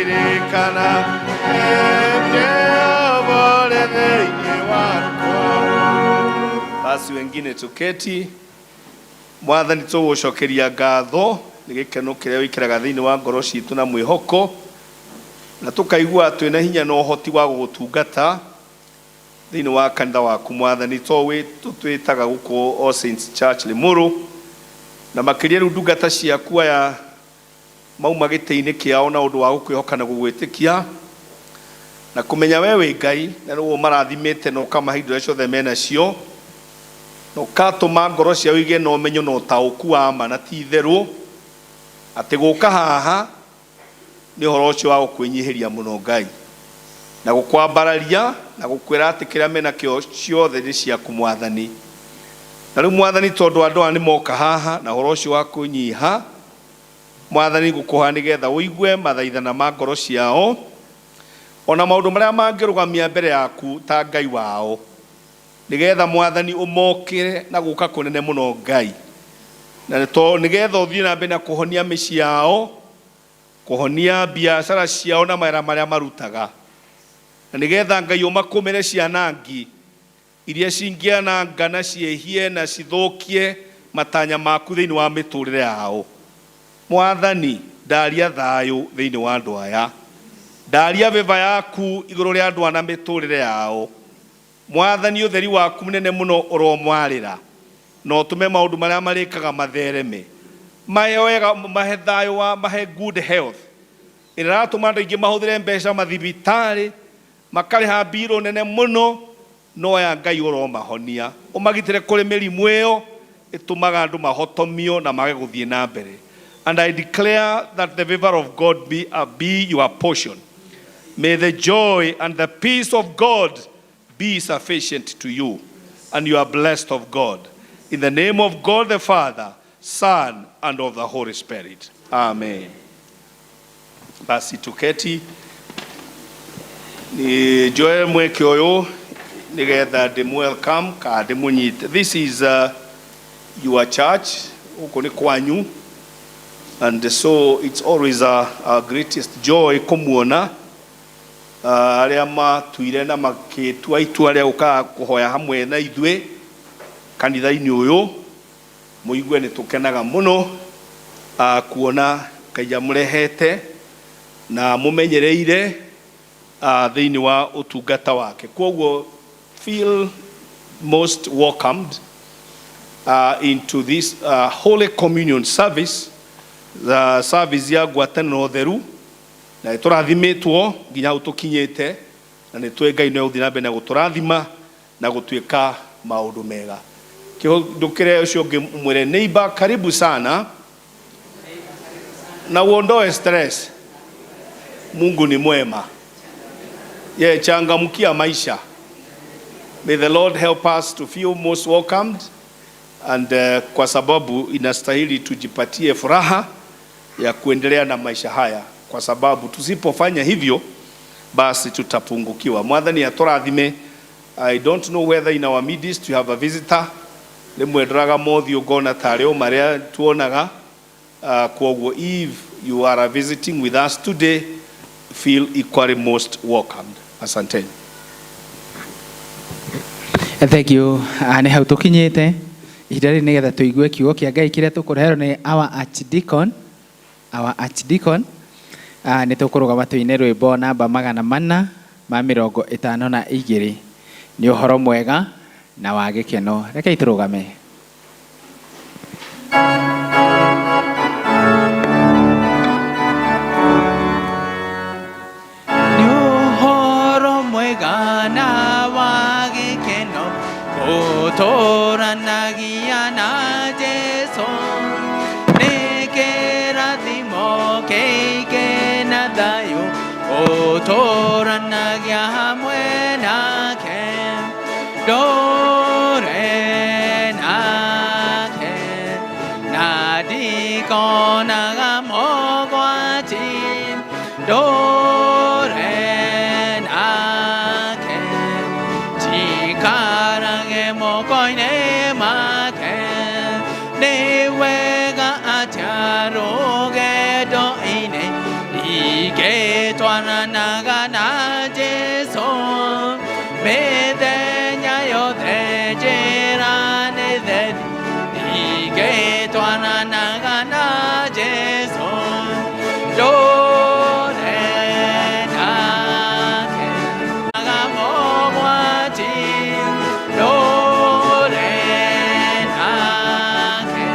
A: Ngĩririkana Jehova ũrĩ thĩinĩ wakwa. Basi wengine tuketi. Mwathani, tũgũcokeria ngatho nĩ gĩkeno kĩrĩa wĩkĩraga thĩinĩ wa ngoro citũ na mwĩhoko, na tũkaigua twĩna hinya na ũhoti wa gũgũtungata thĩinĩ wa kanitha waku. Mwathani, to tũtwĩtaga gũkũ All Saints Church Limuru, na makĩria rĩu ndungata ciaku aya mauma gĩtĩ-inĩ kĩao na ũndũ wa gũkwĩhoka na gũgwĩtĩkia na kũmenya we wĩ Ngai, na nĩguo marathimĩte na ũkamahe indo iria ciothe menacio, na ũkatũma ngoro ciao igĩe na ũmenyo na ũtaũku wa ma na ti itherũ atĩ gũka haha nĩ ũhoro ũcio wa gũkwĩnyihĩria mũno Ngai, na gũkwambararia na gũkwĩra atĩ kĩrĩa menakĩo ciothe nĩ ciaku, Mwathani. Na rĩu, Mwathani, tondũ andũ aya nĩ moka haha na ũhoro ũcio wa kũnyiha, Mwathani, ngũkũhoya nĩgetha ũigue mathaithana ma ngoro ciao ona maũndũ marĩa mangĩrũgamia mbere yaku ta Ngai wao, nĩgetha, Mwathani, ũmokĩre na gũka kũnene mũno, Ngai, na to nĩgetha ũthiĩ na mbere na kũhonia mĩciĩ yao, kũhonia biacara ciao na mawĩra marĩa marutaga, na nĩgetha, Ngai, ũmakũmĩre cianangi iria cingĩananga na ciĩhie na cithũkie matanya maku thĩinĩ wa mĩtũrĩre yao. Mwathani, ndaria thayũ thĩinĩ wa andũ aya, ndaria vĩva yaku igũrũ rĩa andũ aya na mĩtũrĩre yao. Mwathani, ũtheri waku mũnene mũno ũromwarĩra na ũtũme maũndũ marĩa marĩkaga mathereme, mahe wega, mahe thayũ wa mahe good health ĩrĩa ĩratũma andũ aingĩ mahũthĩre mbeca mathibitarĩ, makarĩha mbirũ nene mũno. No ya Ngai ũromahonia, ũmagitĩre kũrĩ mĩrimũ ĩyo ĩtũmaga andũ mahotomio na mage gũthiĩ na mbere. And I declare that the favor of God be your portion. May the joy and the peace of God be sufficient to you, and you are blessed of God. In the name of God the Father, Son, and of the Holy Spirit. Amen. Basi tuketi. Ni njoe mweke ũyũ nĩgetha ndĩmũ welcome ka ndĩmũnyite. This is your church, gũkũ nĩ kwanyu, and so it's always our greatest joy kũmuona arĩa matuire na makĩtua itua rĩa gũka kũhoya hamwe na ithuĩ kanitha-inĩ ũyũ. Mũigue nĩ tũkenaga mũno kuona Ngai amũrehete na mũmenyereire thĩinĩ wa ũtungata wake. Kwoguo feel most welcomed into this Holy Communion service, the service ya ngwatanĩro theru, na nĩ tũrathimĩtwo nginya hau tũkinyĩte, na nĩ tũĩ Ngai no egũthiĩ na mbere na gũtũrathima na gũtuĩka maũndũ mega. Ndũkĩre ũcio ũngĩ, mwĩre, "Neighbor, karibu sana na uondoe stress. Mungu ni mwema." Ye changamkia maisha. May the Lord help us to feel most welcomed and kwa sababu inastahili tujipatie furaha ya kuendelea na maisha haya, kwa sababu tusipofanya hivyo basi tutapungukiwa. Mwathani atũrathime. I don't know whether in our midst you have a visitor. Rĩmwe ndoraga mothiũ ngona tarĩ o marĩa tuonaga. Kwoguo if you are visiting with us today, feel equally most welcomed. Asanteni.
C: Thank you. Nĩ hau tũkinyĩte ihinda rĩrĩ nĩgetha tũigue kiugo kĩa Ngai kĩrĩa tũkũreherwo nĩ our archdeacon, our archdeacon. Nĩ tũkũrũgama tũine rwĩmbo namba 452, nĩ ũhoro mwega na wa gĩkeno. Rekei tũrũgame. Nĩ ũhoro mwega na wa gĩkeno gũtũranagia na Jesu, nĩ kĩrathimo kĩingĩ na thayũ gũtũranagia hamwe nake, ndũre nake na ndikonaga mogwati, ndũre nake, njikarage moko-inĩ make. Nĩ wega atĩa rũgendo-inĩ ingĩtwarana.
G: Ndigĩtwaranaga na Jesũ mĩthenya yothe njĩra nĩ theri, ndigĩtwaranaga na Jesũ ndũre nake. Mogwati ndũre nake,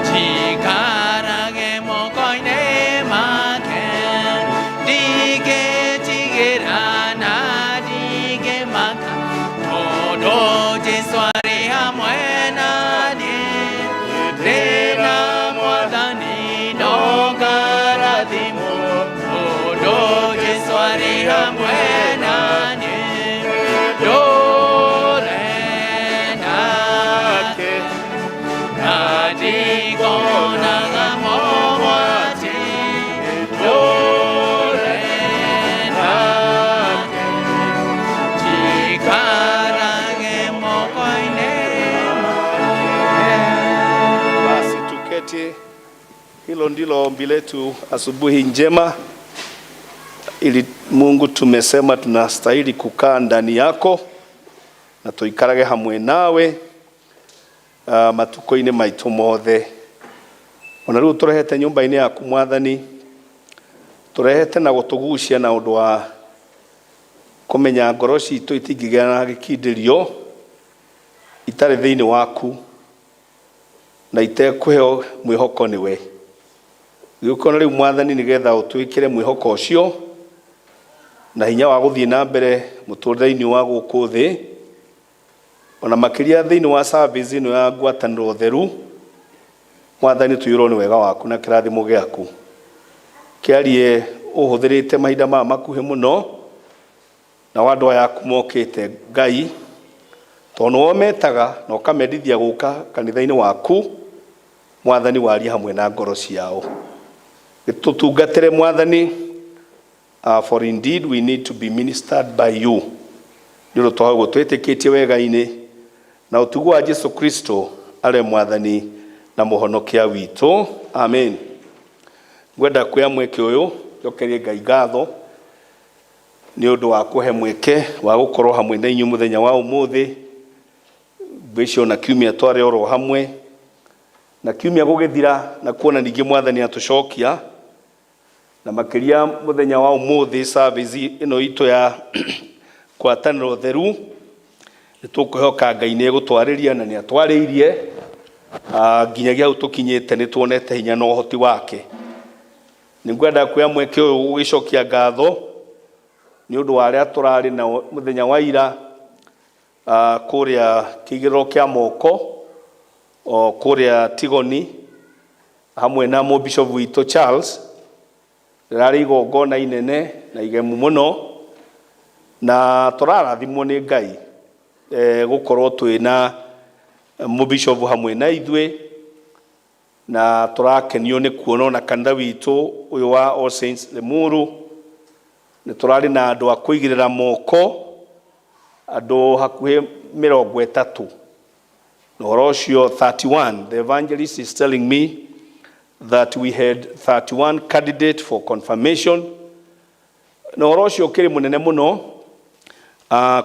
G: njikarage moko-inĩ make, ndigĩtigĩra na ndingĩmaka, tondũ Jesũ arĩ hamwe na niĩ. Ndĩna Mwathani no ngarathimwo, tondũ Jesũ arĩ hamwe na niĩ. Ndũre nake na ndikonaga mogwati, ndũre nake, njikarage moko-inĩ make.
A: Basi tuketi. Hilo ndilo ombi letu asubuhi njema, ili Mungu tumesema tunastahili kukaa ndani yako na tuikarage hamwe nawe matuko-inĩ maitũ mothe. Ona rĩu tũrehete nyũmba-inĩ yaku Mwathani, tũrehete na gũtũgucia na ũndũ wa kũmenya ngoro citũ itingĩgĩa na gĩkindĩrio itarĩ thĩinĩ waku na itekũheo mwĩhoko nĩwe. Gĩũkona rĩu Mwathani, nĩgetha ũtwĩkĩre mwĩhoko ũcio na hinya wa gũthiĩ na mbere mũtũrĩre-inĩ wa gũkũ thĩ, ona makĩria thĩinĩ wa service ĩno ya ngwatanĩro theru. Mwathani, tũiyũrwo nĩ wega waku na kĩrathimo gĩaku kĩarie ũhũthĩrĩte mahinda maya makuhĩ mũno na andũ aya aku mokĩte, Ngai, tondũ nĩwe metaga na ũkamendithia gũka kanitha-inĩ waku. Mwathani, warie hamwe na ngoro ciao, tũtungatĩre Mwathani, for indeed we need to be ministered by you, nĩ ũndũ twaguo twĩtĩkĩtie wega-inĩ na ũtugu wa Jesu Kristo arĩ Mwathani na Mũhonokia witũ, amen. Ngwenda kuoya mweke ũyũ njokerie Ngai ngatho nĩ ũndũ wa kũhe mweke wa gũkorwo hamwe na inyuĩ mũthenya wa ũmũthĩ. Ngwĩciria ona kiumia twarĩ oro hamwe, na kiumia gũgĩthira na kuona ningĩ Mwathani atũcokia na makĩria mũthenya wa ũmũthĩ service ĩno itũ ya ngwatanĩro theru. Nĩ tũkwĩhoka Ngai nĩ egũtwarĩria na nĩ atwarĩirie nginyagia hau tũkinyĩte. Nĩ tuonete hinya na ũhoti wake. Nĩ ngwenda kuoya mweke ũyũ gũgĩcokia ngatho nĩ ũndũ wa arĩa tũrarĩ nao mũthenya wa ira kũrĩa kĩigĩrĩro kĩa moko o kũrĩa Tigoni hamwe na mũbishop witũ Charles. Rĩrarĩ igongona inene na igemu mũno na tũrarathimwo nĩ Ngai gũkorwo twĩna mũbishop hamwe na ithuĩ, na tũrakenio nĩ kuona ona kanitha witũ ũyũ wa All Saints Limuru nĩ tũrarĩ na andũ a kũigĩrĩra moko, andũ hakuhĩ 30, na ũhoro ũcio 31. The evangelist is telling me that we had 31 candidate for confirmation, na ũhoro ũcio ũkĩrĩ mũnene mũno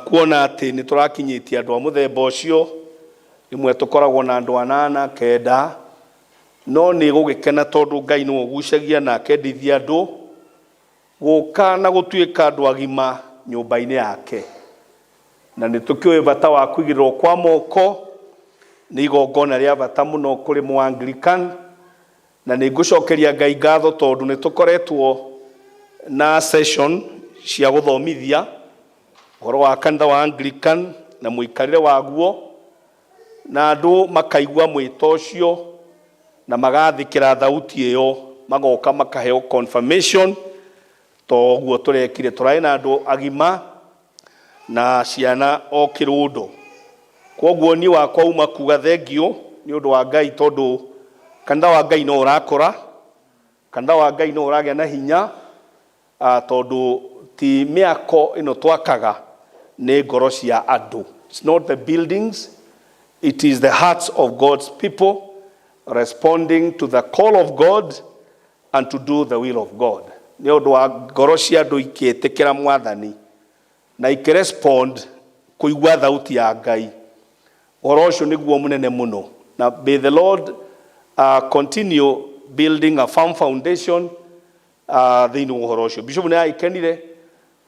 A: kuona atĩ nĩ tũrakinyĩtie andũ a mũthemba ũcio. Rĩmwe tũkoragwo na andũ anana, kenda, no nĩ gũgĩkena tondũ Ngai nĩwe ũgucagia na akendithia andũ gũka na gũtuĩka andũ agima nyũmba-inĩ yake. Na nĩ tũkĩũĩ bata wa kũigĩrĩrwo kwa moko nĩ igongona rĩa bata mũno kũrĩ Mũanglican, na nĩ ngũcokeria Ngai ngatho tondũ nĩ tũkoretwo na session cia gũthomithia ũhoro wa kanitha wa Anglican na mũikarĩre waguo, na andũ makaigua mwĩto ũcio na magathĩkĩra thauti ĩyo, magoka makaheo confirmation. Toguo tũrekire, tũrarĩ na andũ agima na ciana o kĩrũndo. Kwoguo niĩ wakwa uma kuga thengiũ nĩ ũndũ wa Ngai, tondũ kanitha wa Ngai no ũrakũra, kanitha wa Ngai no ũragĩa na hinya, tondũ ti mĩako ĩno twakaga, nĩ ngoro cia andũ. It's not the buildings, it is the hearts of God's people responding to the call of God and to do the will of God. Nĩ ũndũ wa ngoro cia andũ ikĩtĩkĩra Mwathani na ikĩrespond kũigua thauti ya Ngai. Ũhoro ũcio nĩguo mũnene mũno. Na may the Lord continue building a firm foundation thĩinĩ wa ũhoro ũcio. Bishop nĩ agĩkenire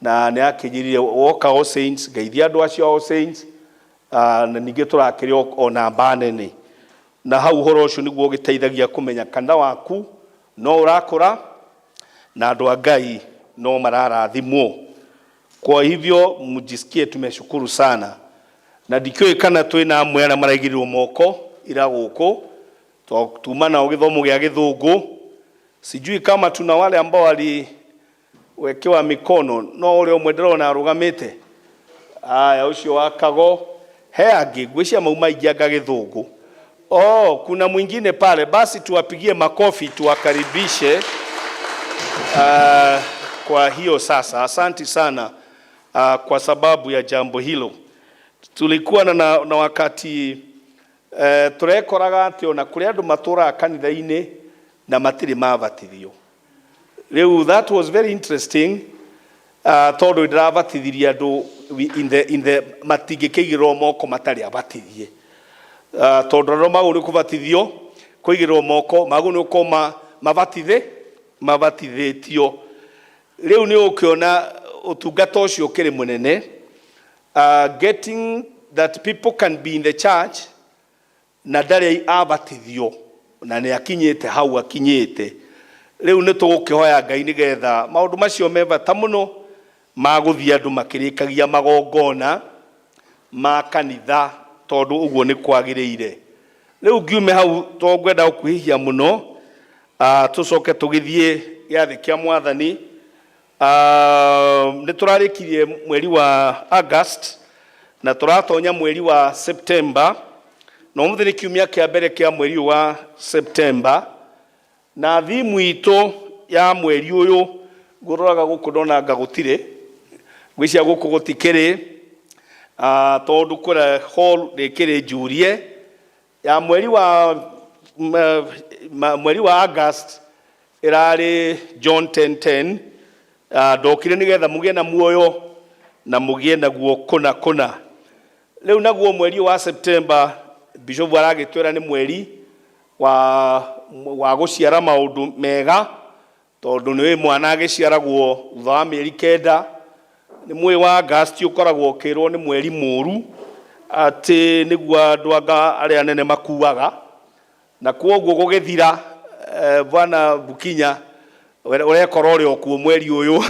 A: na nĩ akĩnjĩrire woka All Saints, ngeithia andũ acio All Saints, na ningĩ tũrakĩrĩ o namba nene. Na hau ũhoro ũcio nĩguo ũgĩteithagia kũmenya kanitha waku no ũrakũra na andũ a Ngai no mararathimwo. Kwa hivyo mjisikie tumeshukuru sana. Na ndikĩũĩ kana twĩna amwe arĩa maraigĩrĩrwo moko ira gũkũ tuma nao gĩthomo gĩa gĩthũngũ. Sijui kama tuna wale ambao waliwekewa mikono, no ũrĩa ũmwe ndĩrona arũgamĩte. Aya, ũcio wa Kago. He angĩ ngwĩciria mau maingĩ gĩthũngũ. Oh, kuna mwingine pale. Basi tuwapigie makofi tuwakaribishe. Kwa hiyo sasa, asanti sana kwa sababu ya jambo hilo. Tulikuwa na wakati turekoraga atĩ ona kũrĩ andũ matũraga kanitha-inĩ na matirĩ mabatithio. Rĩu that was very interesting, tondũ ndĩrabatithirie andũ in the matingĩkĩigĩrĩrwo moko matarĩ abatithie. Tondũ arĩa magũrũ nĩ kũbatithio kũigĩrĩrwo moko magũrũ nĩ gũkorwo mabatithĩtio. Rĩu nĩ ũkĩona ũtungata ũcio ũkĩrĩ mũnene, getting that people can be in the church na ndarĩ abatithio na nĩ akinyĩte hau akinyĩte. Rĩu nĩ tũgũkĩhoya Ngai nĩgetha maũndũ macio me bata mũno ma gũthiĩ andũ makĩrĩkagia magongona ma kanitha tondũ ũguo nĩ kwagĩrĩire. Rĩu ngiume hau to ngwenda gũkuhĩhia mũno, tũcoke tũgĩthiĩ gĩathĩ kĩa Mwathani. Nĩ tũrarĩkirie mweri wa August na tũratonya mweri wa September, na ũmũthĩ nĩ kiumia kĩa mbere kĩa mweri ũyũ wa September, na thimu itũ ya mweri ũyũ ngũroraga gũkũ ndona anga gũtirĩ, ngwĩciria gũkũ gũtikĩrĩ, tondũ kũrĩa hall nĩkĩrĩ njurie ya mweri wa August ĩrarĩ John 10:10, ndokire nĩgetha mũgĩe na muoyo na mũgĩe naguo kũna kũna. Rĩu naguo mweri wa September Bishop aragĩtwĩra nĩ mweri wa gũciara maũndũ mega, tondũ nĩ mwana agĩciaragwo thutha wa mĩeri 9. Nĩ mweri wa August ũkoragwo ũkĩrwo nĩ mweri mũru, atĩ nĩguo andũ anga arĩa anene makuaga, na kwoguo gũgĩthira, bwana Bukinya ũrekora ũrĩ o kuo mweri ũyũ.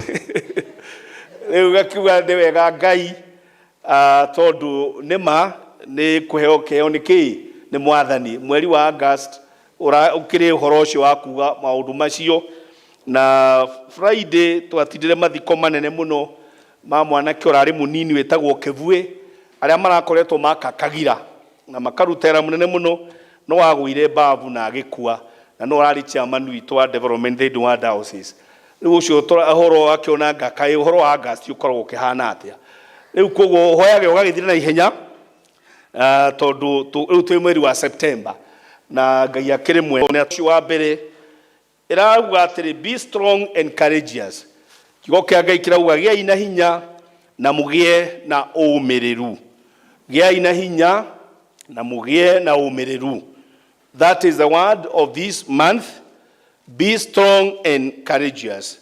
A: Rĩu gakiuga nĩ wega Ngai, tondũ nĩma nĩ kũheo kĩheo nĩ kĩĩ nĩ Mwathani. Mweri wa August ũkĩrĩ ũhoro ũcio wa kuga maũndũ macio. Na Friday twatindire mathiko manene mũno ma mwanake ũrarĩ mũnini wĩtagwo Kĩbuĩ, arĩa marakoretwo makakagira na makaruta wĩra mũnene mũno, no agũire mbabu na agĩkua, na no ararĩ chairman witũ wa development thĩinĩ wa diocese. Rĩu ũcio ũhoro akĩona ngakaĩ ũhoro wa August ũkoragwo ũkĩhana atĩa. Rĩu koguo ũhoyage ũgagĩthira na ihenya, tondũ rĩu twĩ mweri wa September na Ngai akĩrĩ mwega. Ũcio wa mbere ĩrauga atĩrĩ, "Be strong and courageous." Kiugo kĩa Ngai kĩrauga gĩai na hinya na mũgĩe na ũmĩrĩru. Gĩai na hinya na mũgĩe na ũmĩrĩru. That is the word of this month: be strong and courageous.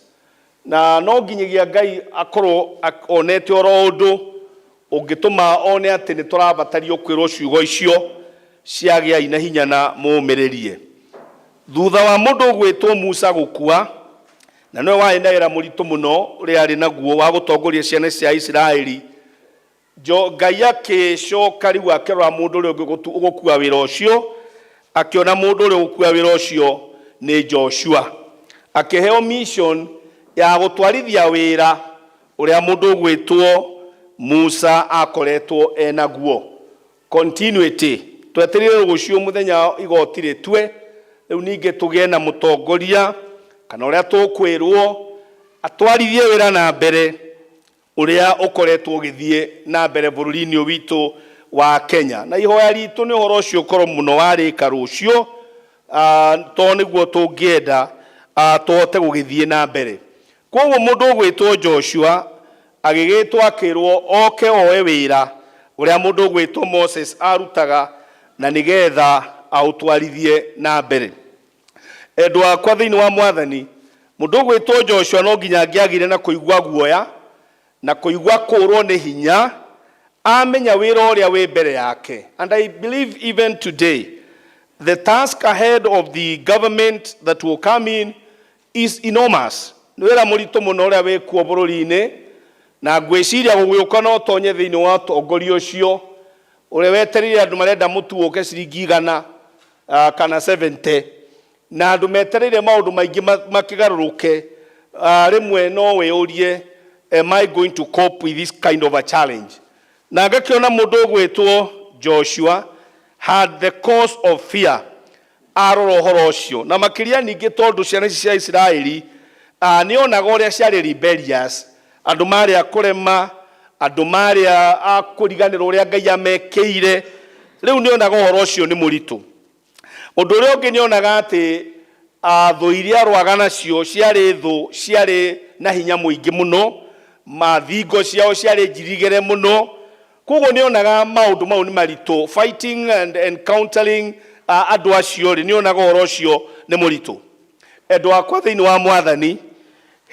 A: Na no nginyagia Ngai akorwo onete oro ũndũ ũngĩtũma one atĩ nĩ tũrabatario kwĩrwo ciugo icio cia gĩai na hinya na mũũmĩrĩrie. Thutha wa mũndũ ũgwĩtwo Musa gũkua, na nĩwe warĩ na wĩra mũritũ mũno ũrĩa arĩ naguo wa gũtongoria ciana cia Isiraeli, jo Ngai akĩcoka rĩu akĩrora mũndũ ũrĩa ũngĩ ũgũkua wĩra ũcio, akĩona mũndũ ũrĩa ũgũkua wĩra ũcio nĩ Joshua. Akĩheo mission ya gũtwarithia wĩra ũrĩa mũndũ ũgwĩtwo Musa akoretwo enaguo. Continuity. Twetereire rũciũ mũthenya igoti rĩtue, rĩu ningĩ tũgĩe na mũtongoria kana ũrĩa tũkwĩrwo atwarithie wĩra na mbere ũrĩa ũkoretwo ũgĩthiĩ na mbere bũrũri-inĩ ũyũ witũ wa Kenya. Na ihoya ritũ nĩ ũhoro ũcio ũkorwo mũno warĩka rũciũ, to nĩguo tũngĩenda, tũhote gũgĩthiĩ na mbere. Kwoguo mũndũ ũgwĩtwo Joshua agĩgĩtwo akĩrwo oke oe wĩra ũrĩa mũndũ ũgwĩtwo Moses arutaga na nĩgetha aũtwarithie na mbere. Endwa akwa thĩinĩ wa Mwathani, mũndũ ũgwĩtwo Joshua no nginya angĩagire na kũigua guoya na kũigua kũũrwo nĩ hinya amenya wĩra ũrĩa wĩ mbere yake. And I believe even today, the task ahead of the government that will come in is enormous. Nĩ wĩra mũritũ mũno ũrĩa wĩkuo bũrũri-inĩ, na ngwĩciria gũgĩũka no ũtonye thĩinĩ wa ũtongoria ũcio ũrĩa wetereire andũ marenda mũtu ũke ciringi 100 kana 70, na andũ metereire maũndũ maingĩ makĩgarũrũke. Rĩmwe no wĩyũrie, am I going to cope with this kind of a challenge? Na ngakĩona mũndũ ũgwĩtwo Joshua had the cause of fear arora ũhoro ũcio, na makĩria ningĩ tondũ ciana ici cia Isiraeli nĩ onaga ũrĩa ciarĩ rebellious, andũ marĩ a kũrema, andũ marĩ a kũriganĩrwo ũrĩa Ngai amekĩire. Rĩu nĩ onaga ũhoro ũcio nĩ mũritũ. Ũndũ ũrĩa ũngĩ, nĩ onaga atĩ thũ iria arũaga nacio ciarĩ thũ ciarĩ na hinya mũingĩ mũno, mathingo ciao ciarĩ njirigĩre mũno. Koguo nĩ onaga maũndũ mau nĩ maritũ, fighting and encountering andũ acio rĩ, nĩ onaga ũhoro ũcio nĩ mũritũ. Endwa akwa thĩinĩ wa Mwathani,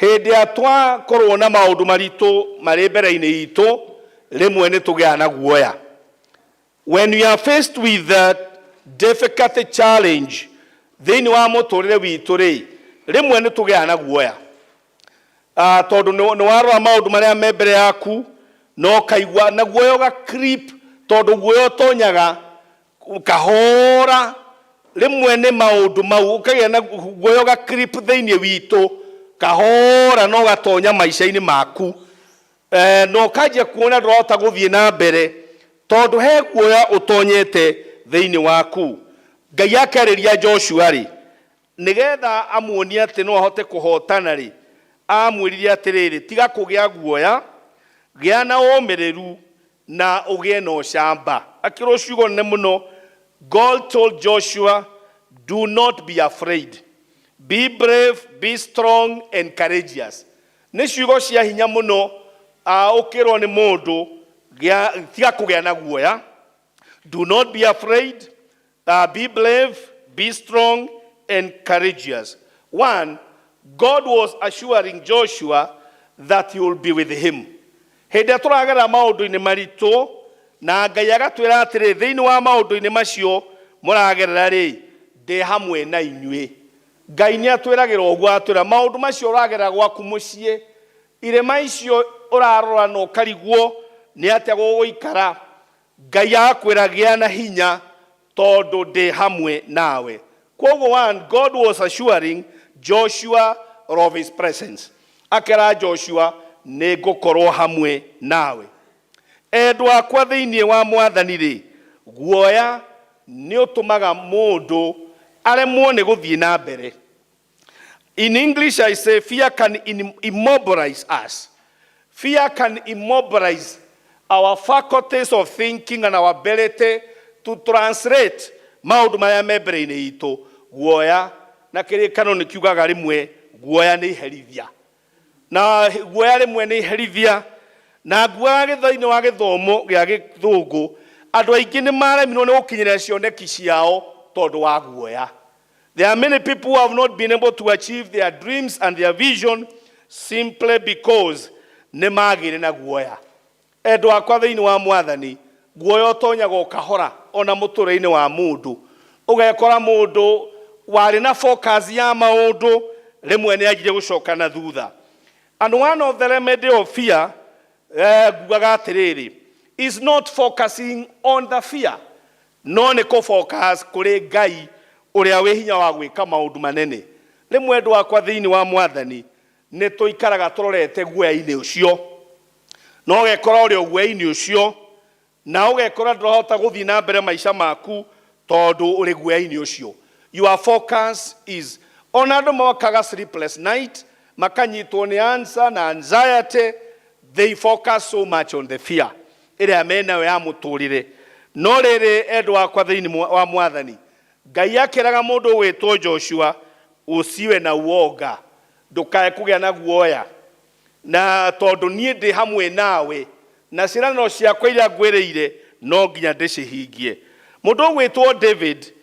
A: hĩndĩ ĩrĩa twakorwo na maũndũ maritũ marĩ mbere-inĩ itũ, rĩmwe nĩ tũgĩaga na guoya. When we are faced with a difficult challenge thĩinĩ wa mũtũrĩre witũ rĩ, rĩmwe nĩ tũgĩaga na guoya, tondũ nĩ warora maũndũ marĩa me mbere yaku na ũkaigua na guoya ũga creep, tondũ guoya ũtonyaga kahora. Rĩmwe nĩ maũndũ mau ũkagĩa na guoya, ũga creep thĩinĩ witũ kahora na ũgatonya maica-inĩ maku, na ũkanjia kuona ndũrahota gũthiĩ na mbere tondũ he guoya ũtonyete thĩinĩ waku. Ngai akĩarĩria Joshua rĩ, nĩgetha amuonie atĩ no ahote kũhotana rĩ, amwĩrire atĩrĩrĩ, tiga kũgĩa guoya, gĩa na ũmĩrĩru na ũgĩe na ũcamba. Akĩrwo ciugo nene mũno. God told Joshua, "Do not be afraid, be brave, be strong and courageous." Nĩ ciugo cia hinya mũno ũkĩrwo nĩ mũndũ, tiga kũgĩa na guoya, do not be afraid, be brave, be strong and courageous. One, God was assuring Joshua that he will be with him. Hĩndĩ ĩrĩa tũragerera maũndũ-inĩ maritũ na Ngai agatwĩra atĩrĩ, thĩinĩ wa maũndũ-inĩ macio mũragerera rĩ, ndĩ hamwe na inyuĩ. Ngai nĩ atwĩragĩra ũguo, atwĩra maũndũ macio ũragerera gwaku mũciĩ, irĩma icio ũrarora na ũkarigwo nĩ atĩa gũgũikara, Ngai agakwĩra gĩa na hinya tondũ ndĩ hamwe nawe. Kwoguo one, God was assuring Joshua of his presence. Akera Joshua, nĩ ngũkorwo hamwe nawe. Endwa akwa thĩinĩ wa Mwathani rĩ, guoya nĩ ũtũmaga mũndũ aremwo nĩ gũthiĩ na mbere. In English I say fear can immobilize us. Fear can immobilize our faculties of thinking and our ability to translate maũndũ marĩa me mbere-inĩ itũ. Guoya na kĩrĩkano nĩ kiugaga rĩmwe guoya nĩ iherithia, na guoya rĩmwe nĩ iherithia. Na nguoya thĩinĩ wa gĩthomo gĩa gĩthũngũ, andũ aingĩ nĩ maremirwo nĩ gũkinyĩra cioneki ciao tondũ wa guoya. There are many people who have not been able to achieve their dreams and their vision simply because nĩ magĩire na guoya. Endwa akwa thĩinĩ wa Mwathani, guoya ũtonyaga o kahora ona mũtũrĩre-inĩ wa mũndũ, ũgekora mũndũ warĩ na focus ya maũndũ rĩmwe nĩ anjire gũcoka na thutha. And one of the remedy of fear, ngugaga atĩrĩrĩ, is not focusing on the fear, no nĩ kũ focus kũrĩ Ngai ũrĩa wĩ hinya wa gwĩka maũndũ manene. Rĩmwe, andũ akwa thĩinĩ wa Mwathani, nĩ tũikaraga tũrorete guoya-inĩ ũcio, na ũgekora ũrĩ o guoya-inĩ ũcio, na ũgekora ndũrahota gũthiĩ na mbere maica maku tondũ ũrĩ guoya-inĩ ũcio. Your focus is ona andũ mokaga sleepless night, makanyitwo nĩ answer na anxiety. They focus so much on the fear ĩrĩa menayo ya mũtũrĩre. No rĩrĩ, endwa akwa thĩinĩ wa Mwathani, Ngai akĩraga mũndũ ũgwĩtwo Joshua, usiwe na uoga. Ndũkae kũgĩa na guoya, na tondũ niĩ ndĩ hamwe nawe, na ciĩranĩro ciakwa iria ngwĩrĩire no nginya ndĩcihingie. Mũndũ ũgwĩtwo David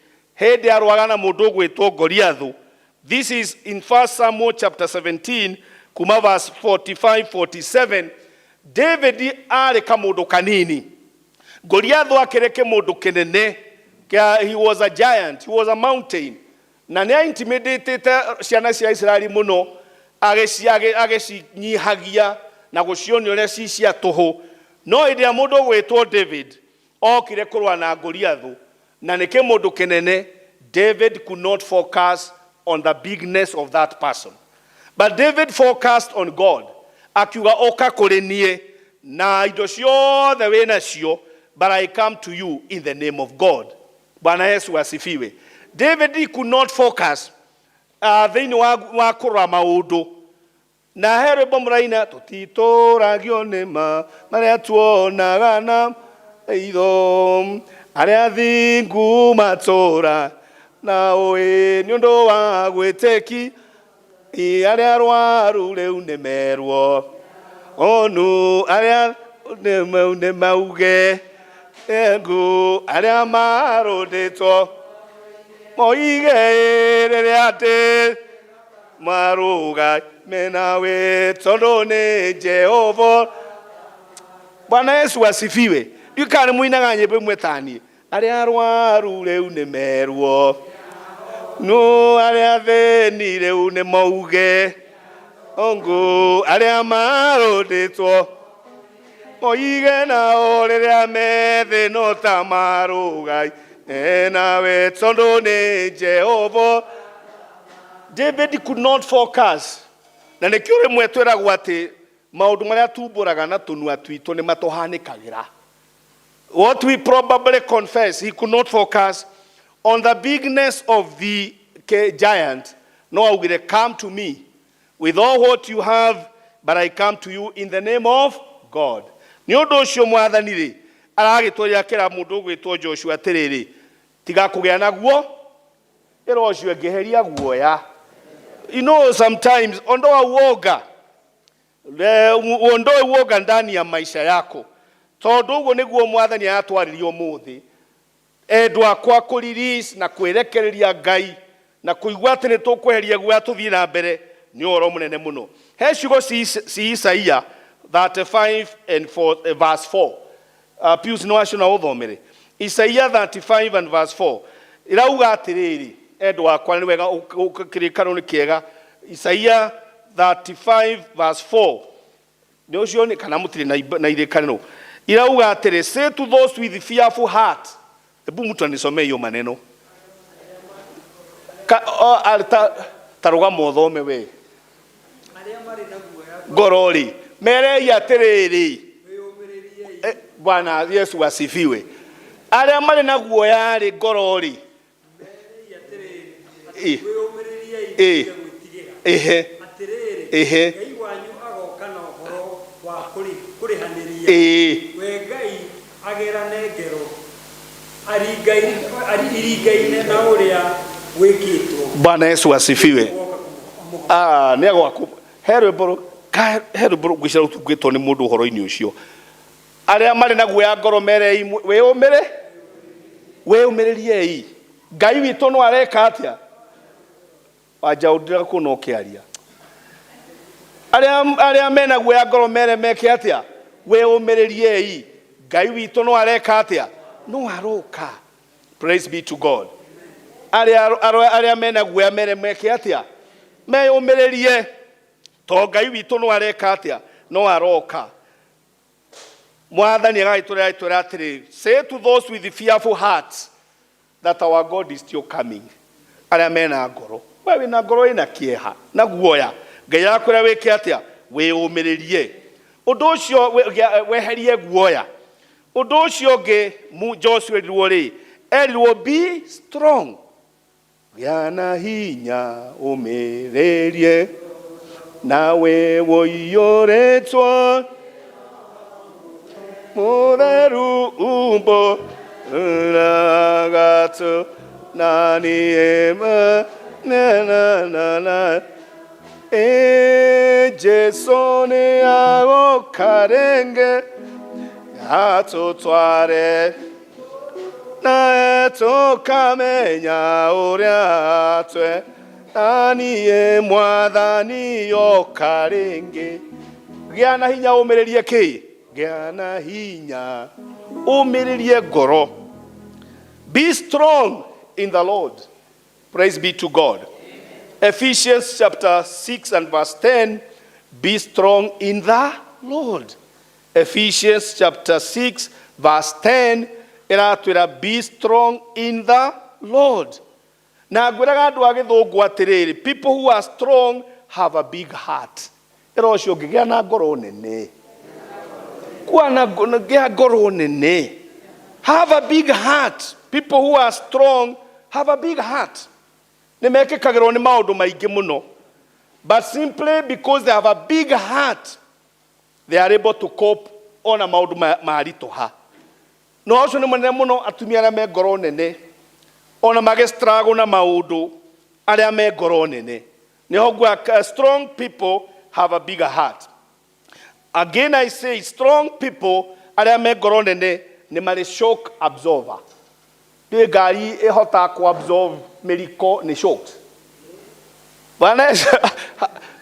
A: hĩndĩ arũaga na mũndũ ũgwĩtwo Goliathu. This is in 1 Samuel chapter 17 kuma verse 45 47. David arĩ kamũndũ kanini, Goliathu akĩrĩ kĩmũndũ kĩnene. He was a giant, he was a mountain, na nĩ intimidatĩte ciana cia Isiraeli mũno, agĩcinyihagia na gũcionia ũrĩa ci cia tũhũ. No hĩndĩ ĩrĩa mũndũ ũgwĩtwo David okire kũrũa na Goliathu, na nĩ kĩmũndũ kĩnene, David could not focus on the bigness of that person, but David focused on God. Akiuga, "Ũka kũrĩ niĩ na indo ciothe wĩ nacio, but I come to you in the name of God." Bwana Yesu asifiwe. David, he could not focus thĩinĩ wa kũrora maũndũ. Na he rwĩmbo mũraina, "Tũtitũragio nĩ ma marĩa tuonaga na itho, arĩa thingu matũra na ũĩ nĩ ũndũ wa gwĩtĩki, arĩa arwaru rĩu nĩ merwo onu, arĩa nĩ mauge ngu, arĩa marũndĩtwo moige rĩrĩa atĩ maruga menawe, tondũ nĩ Jehova." Bwana Yesu asifiwe. Ndiũĩ kana nĩ mũinaga nyĩmbo imwe taniĩ, "Arĩa arwaru rĩu nĩ merwo no, arĩa athĩni rĩu nĩ mauge ongu, arĩa marũndĩtwo moige nao rĩrĩa methĩ no ta maruga nawe, tondũ nĩ Jehova." David could not focus, na nĩkĩo rĩmwe twĩragwo atĩ maũndũ marĩa tumbũraga na tũnua twitũ nĩ matũhanĩkagĩra. What we probably confess, he could not focus on the bigness of the giant. No augire, "Come to me with all what you have, but I come to you in the name of God." Nĩ ũndũ ũcio Mwathani rĩ aragĩtũria kĩra mũndũ ũgwĩtwo Joshua atĩrĩrĩ, tiga kũgĩa naguo, ĩra ũcio ĩngĩheria guoya. Sometimes ondoa uoga. Uondoe uoga ndani ya maisha yako, tondũ ũguo nĩguo Mwathani aratwarĩria ũmũthĩ, endwa akwa, kũ-release na kwĩrekereria Ngai na kũigua atĩ nĩ tũkweheria guoya tũthiĩ na mbere nĩ ũhoro mũnene mũno. He ciugo ci Isaia 35 and 4, verse 4. Pius nĩ wacio na ũthomere Isaia 35 and verse 4. Ĩrauga atĩrĩrĩ, endwa akwa, nĩ wega kĩrĩkanĩro nĩ kĩega. Isaia 35 verse 4 nĩ ũcio nĩ kana mũtirĩ na irĩkanĩro. Irauga atĩrĩ, "Say to those with fearful heart." Hebu mtu anisomee hiyo maneno. Ta rũgama ũthome we.
J: Arĩa marĩ na guoya
A: ngoro rĩ, merei atĩrĩrĩ.
J: Wĩyũmĩrĩriei.
A: Bwana Yesu asifiwe. Arĩa marĩ na guoya rĩ ngoro rĩ,
J: Merei atĩrĩrĩ,
A: Ĩ.
J: wĩyũmĩrĩriei,
A: Ĩ.
J: mũtige gwĩtigĩra.
A: Ehe.
J: Atĩrĩrĩ,
A: Ehe.
J: Ngai wanyu agoka na ũhoro wa kũrĩhanĩria. We Ngai agerane ngero iringaine na ũrĩa wĩkĩtwo.
A: Bwana Yesu asifiwe.
J: Gwoka kũmũhonokia.
A: Ah, nĩ agwaku he rwĩmbo he rwĩmbo ngwĩciria rũtungĩtwo nĩ mũndũ ũhoro-inĩ ũcio. Arĩa marĩ na guoya ngoro merei, wĩyũmĩrĩ wĩyũmĩrĩriei, Ngai witũ no areka atĩa. Wanjaũ, ndĩrakuona ũkĩaria. Arĩa mena guoya ngoro mere meke atĩa? Wĩyũmĩrĩriei, Ngai witũ no areka atĩa? No aroka. Praise be to God. Arĩa mena guoya mere meke atĩa? Meyũmĩrĩrie, to Ngai witũ no areka atĩa? No aroka. Mwathani agagĩtwĩra agĩtwĩra atĩrĩ, "Say to those with fearful hearts that our God is still coming." Arĩa mena ngoro, we wĩna ngoro ĩna kĩeha na guoya, Ngai arakwĩra wĩke atĩa? Wĩyũmĩrĩrie. Ũndũ ũcio weherie guoya. Ũndũ ũcio ũngĩ Joshua erirwo rĩ, erirwo, "Be strong." Gĩa na hinya, ũmĩrĩrie, nawe woiyũrĩtwo mũtheru umbo ragatu na niema na na na na. Ĩ Jesu nĩ agoka rĩngĩ atũtware nawe tũkamenya ũrĩa twe na niĩ mwathani yoka rĩngĩ. Gĩa na hinya ũmĩrĩrie kĩ? Gĩa na hinya ũmĩrĩrie ngoro. Be strong in the Lord. Praise be to God. Ephesians chapter 6 and verse 10. Be strong in the Lord. Ephesians chapter 6 verse 10 ĩratwĩra be strong in the Lord. Na ngwĩraga andũ a gĩthũngũ atĩrĩrĩ, people who are strong have a big heart. Ĩra ũcio ũngĩ gĩa na ngoro nene. Kuwa na gĩa ngoro nene. Have a big heart. People who are strong have a big heart. Nĩ mekĩkagĩrwo nĩ maũndũ maingĩ mũno. But simply because they have a big heart, they are able to cope ona maũndũ maritũha. No ũcio nĩ mũnene mũno atumia arĩa me ngoro nene ona magĩ struggle na maũndũ arĩa me ngoro nene. Nĩho nguga strong people have a bigger heart. Again I say strong people arĩa me ngoro nene nĩ marĩ shock absorber. Ndĩ ngari ĩhotaga kũ absorb mĩriko nĩ shocks. Bwana Yesu,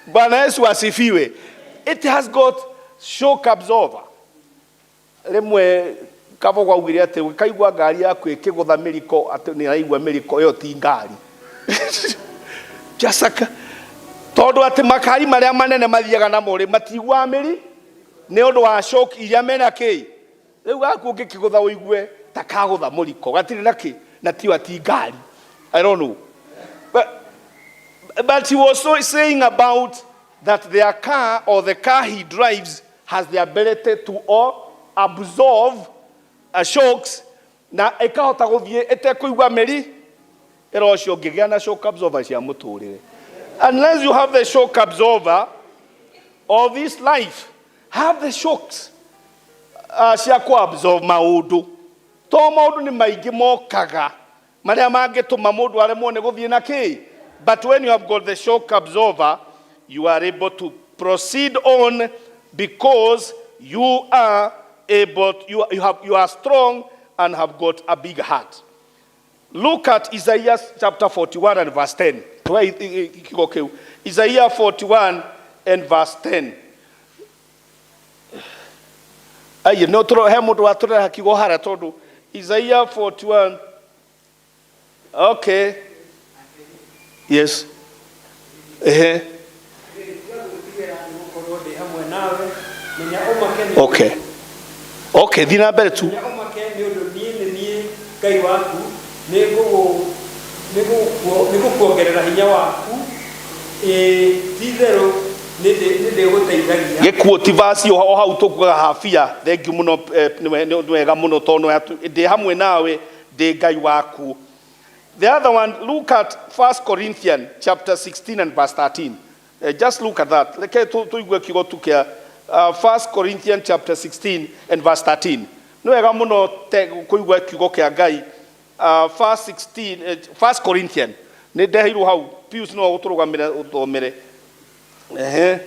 A: Bwana Yesu asifiwe. It has got shock absorber. Rĩmwe Kabogo augire atĩ ũkaigua ngari yaku ĩkĩgũtha mĩriko atĩ nĩ araigua mĩriko ĩyo ti ngari. Jasaka. Tondũ atĩ makari marĩa manene mathiaga namo rĩ matiguaga mĩri nĩ ũndũ wa shock iria mena kĩ. Rĩu gaku ũngĩkĩgũtha ũigue ta kagũtha mũriko gatirĩ na kĩ na tiyo ti ngari. I don't know. But he was so saying about that their car or the car he drives has the ability to or absorb shocks na ĩkahota gũthiĩ ĩtekũigua mĩri ĩra ũcio ũngĩgĩa na shock absorber cia mũtũrĩre. Unless you have the shock absorber of this life, have the shocks cia kũ absorb maũndũ. To maũndũ nĩ maingĩ mokaga marĩa mangĩtũma mũndũ aremwo nĩ gũthiĩ na kĩ. But when you have got the shock absorber, you are able to proceed on because you are able, you, have, you are strong and have got a big heart. Look at Isaiah chapter 41 and verse 10. Isaiah 41 and verse 10. Aye, no tå he må ndå watå kiugo harĩa tondũ Isaiah 41. Okay. Yes. Ehe.
J: Gũkorwo ndĩ hamwe nawe menya ũmake nĩ
A: Okay. Okay, thiĩ na mbere tu.
J: Menya ũmake nĩ ũndũ niĩ nĩ niĩ Ngai waku nĩ ngũkuongerera hinya waku ĩĩ ti-itherũ nĩ ndĩgũteithagia.
A: Gĩkuo ti verse o hau tũkuaga habia thank you mũno nĩ wega mũno tondũ ndĩ hamwe nawe ndĩ Ngai waku. The other one, look at 1 Corinthians chapter 16 and verse 13. Just look at that. Reke tũigue kiugo tu kĩa 1 Corinthians chapter 16 and verse 13. Nĩ wega mũno kũigua kiugo kĩa Ngai. Verse 16, 1 Corinthians. Nĩ ndeheirwo hau. Pius no gũtũrũgamĩre ũthomere. Ehe.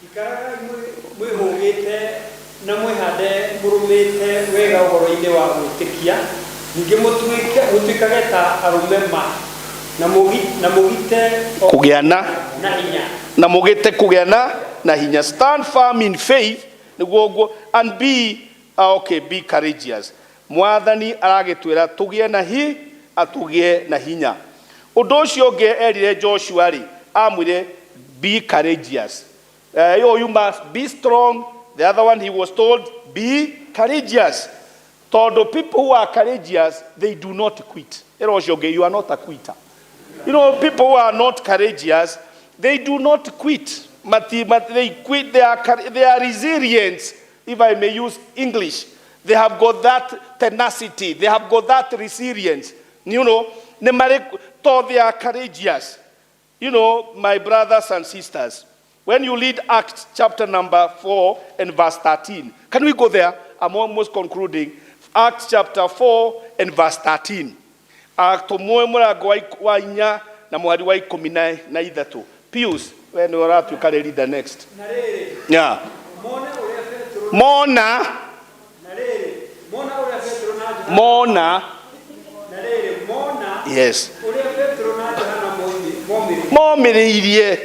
J: Ikaragai mwĩhũgĩte na mwĩhande mũrũmĩte wega ũhoro-inĩ wa gwĩtĩkia ningĩ mũtuĩkage ta arũme ma na mũgite
A: Kũgĩa na
J: na hinya.
A: Na mũgĩte kũgĩa na hinya. Stand firm in faith nĩguo ũguo and be okay, be courageous. Mwathani aragĩtwĩra tũgĩe na hi atũgĩe na hinya. Ũndũ ũcio ũngĩ erire Joshua rĩ amwĩre be courageous. You must be strong. The other one he was told be courageous. Tondũ people who are courageous, they do not quit. Ĩra ũcio ũngĩ, you are not a quitter. People who are not courageous, they do not quit. Mati, but they quit, they are resilient, if I may use English. They have got that tenacity, they have got that resilience. Nĩ marĩ, to they are courageous. My brothers and sisters, when you read Acts chapter number 4 and verse 13, can we go there? I'm almost concluding. Acts chapter 4 and verse 13. Atũmwo mũrango wa 4 na mweri wa 13. Pius, We nĩwe ũratuĩka rĩ leader next.
J: Na rĩrĩ,
A: Yeah.
J: mone ũrĩa Petero
A: Mona.
J: Na rĩrĩ, mona ũrĩa Petero na Johana
A: Mona.
J: Na rĩrĩ, mona
A: Yes.
J: ũrĩa Petero na Johana momĩrĩirie
A: Momĩrĩirie.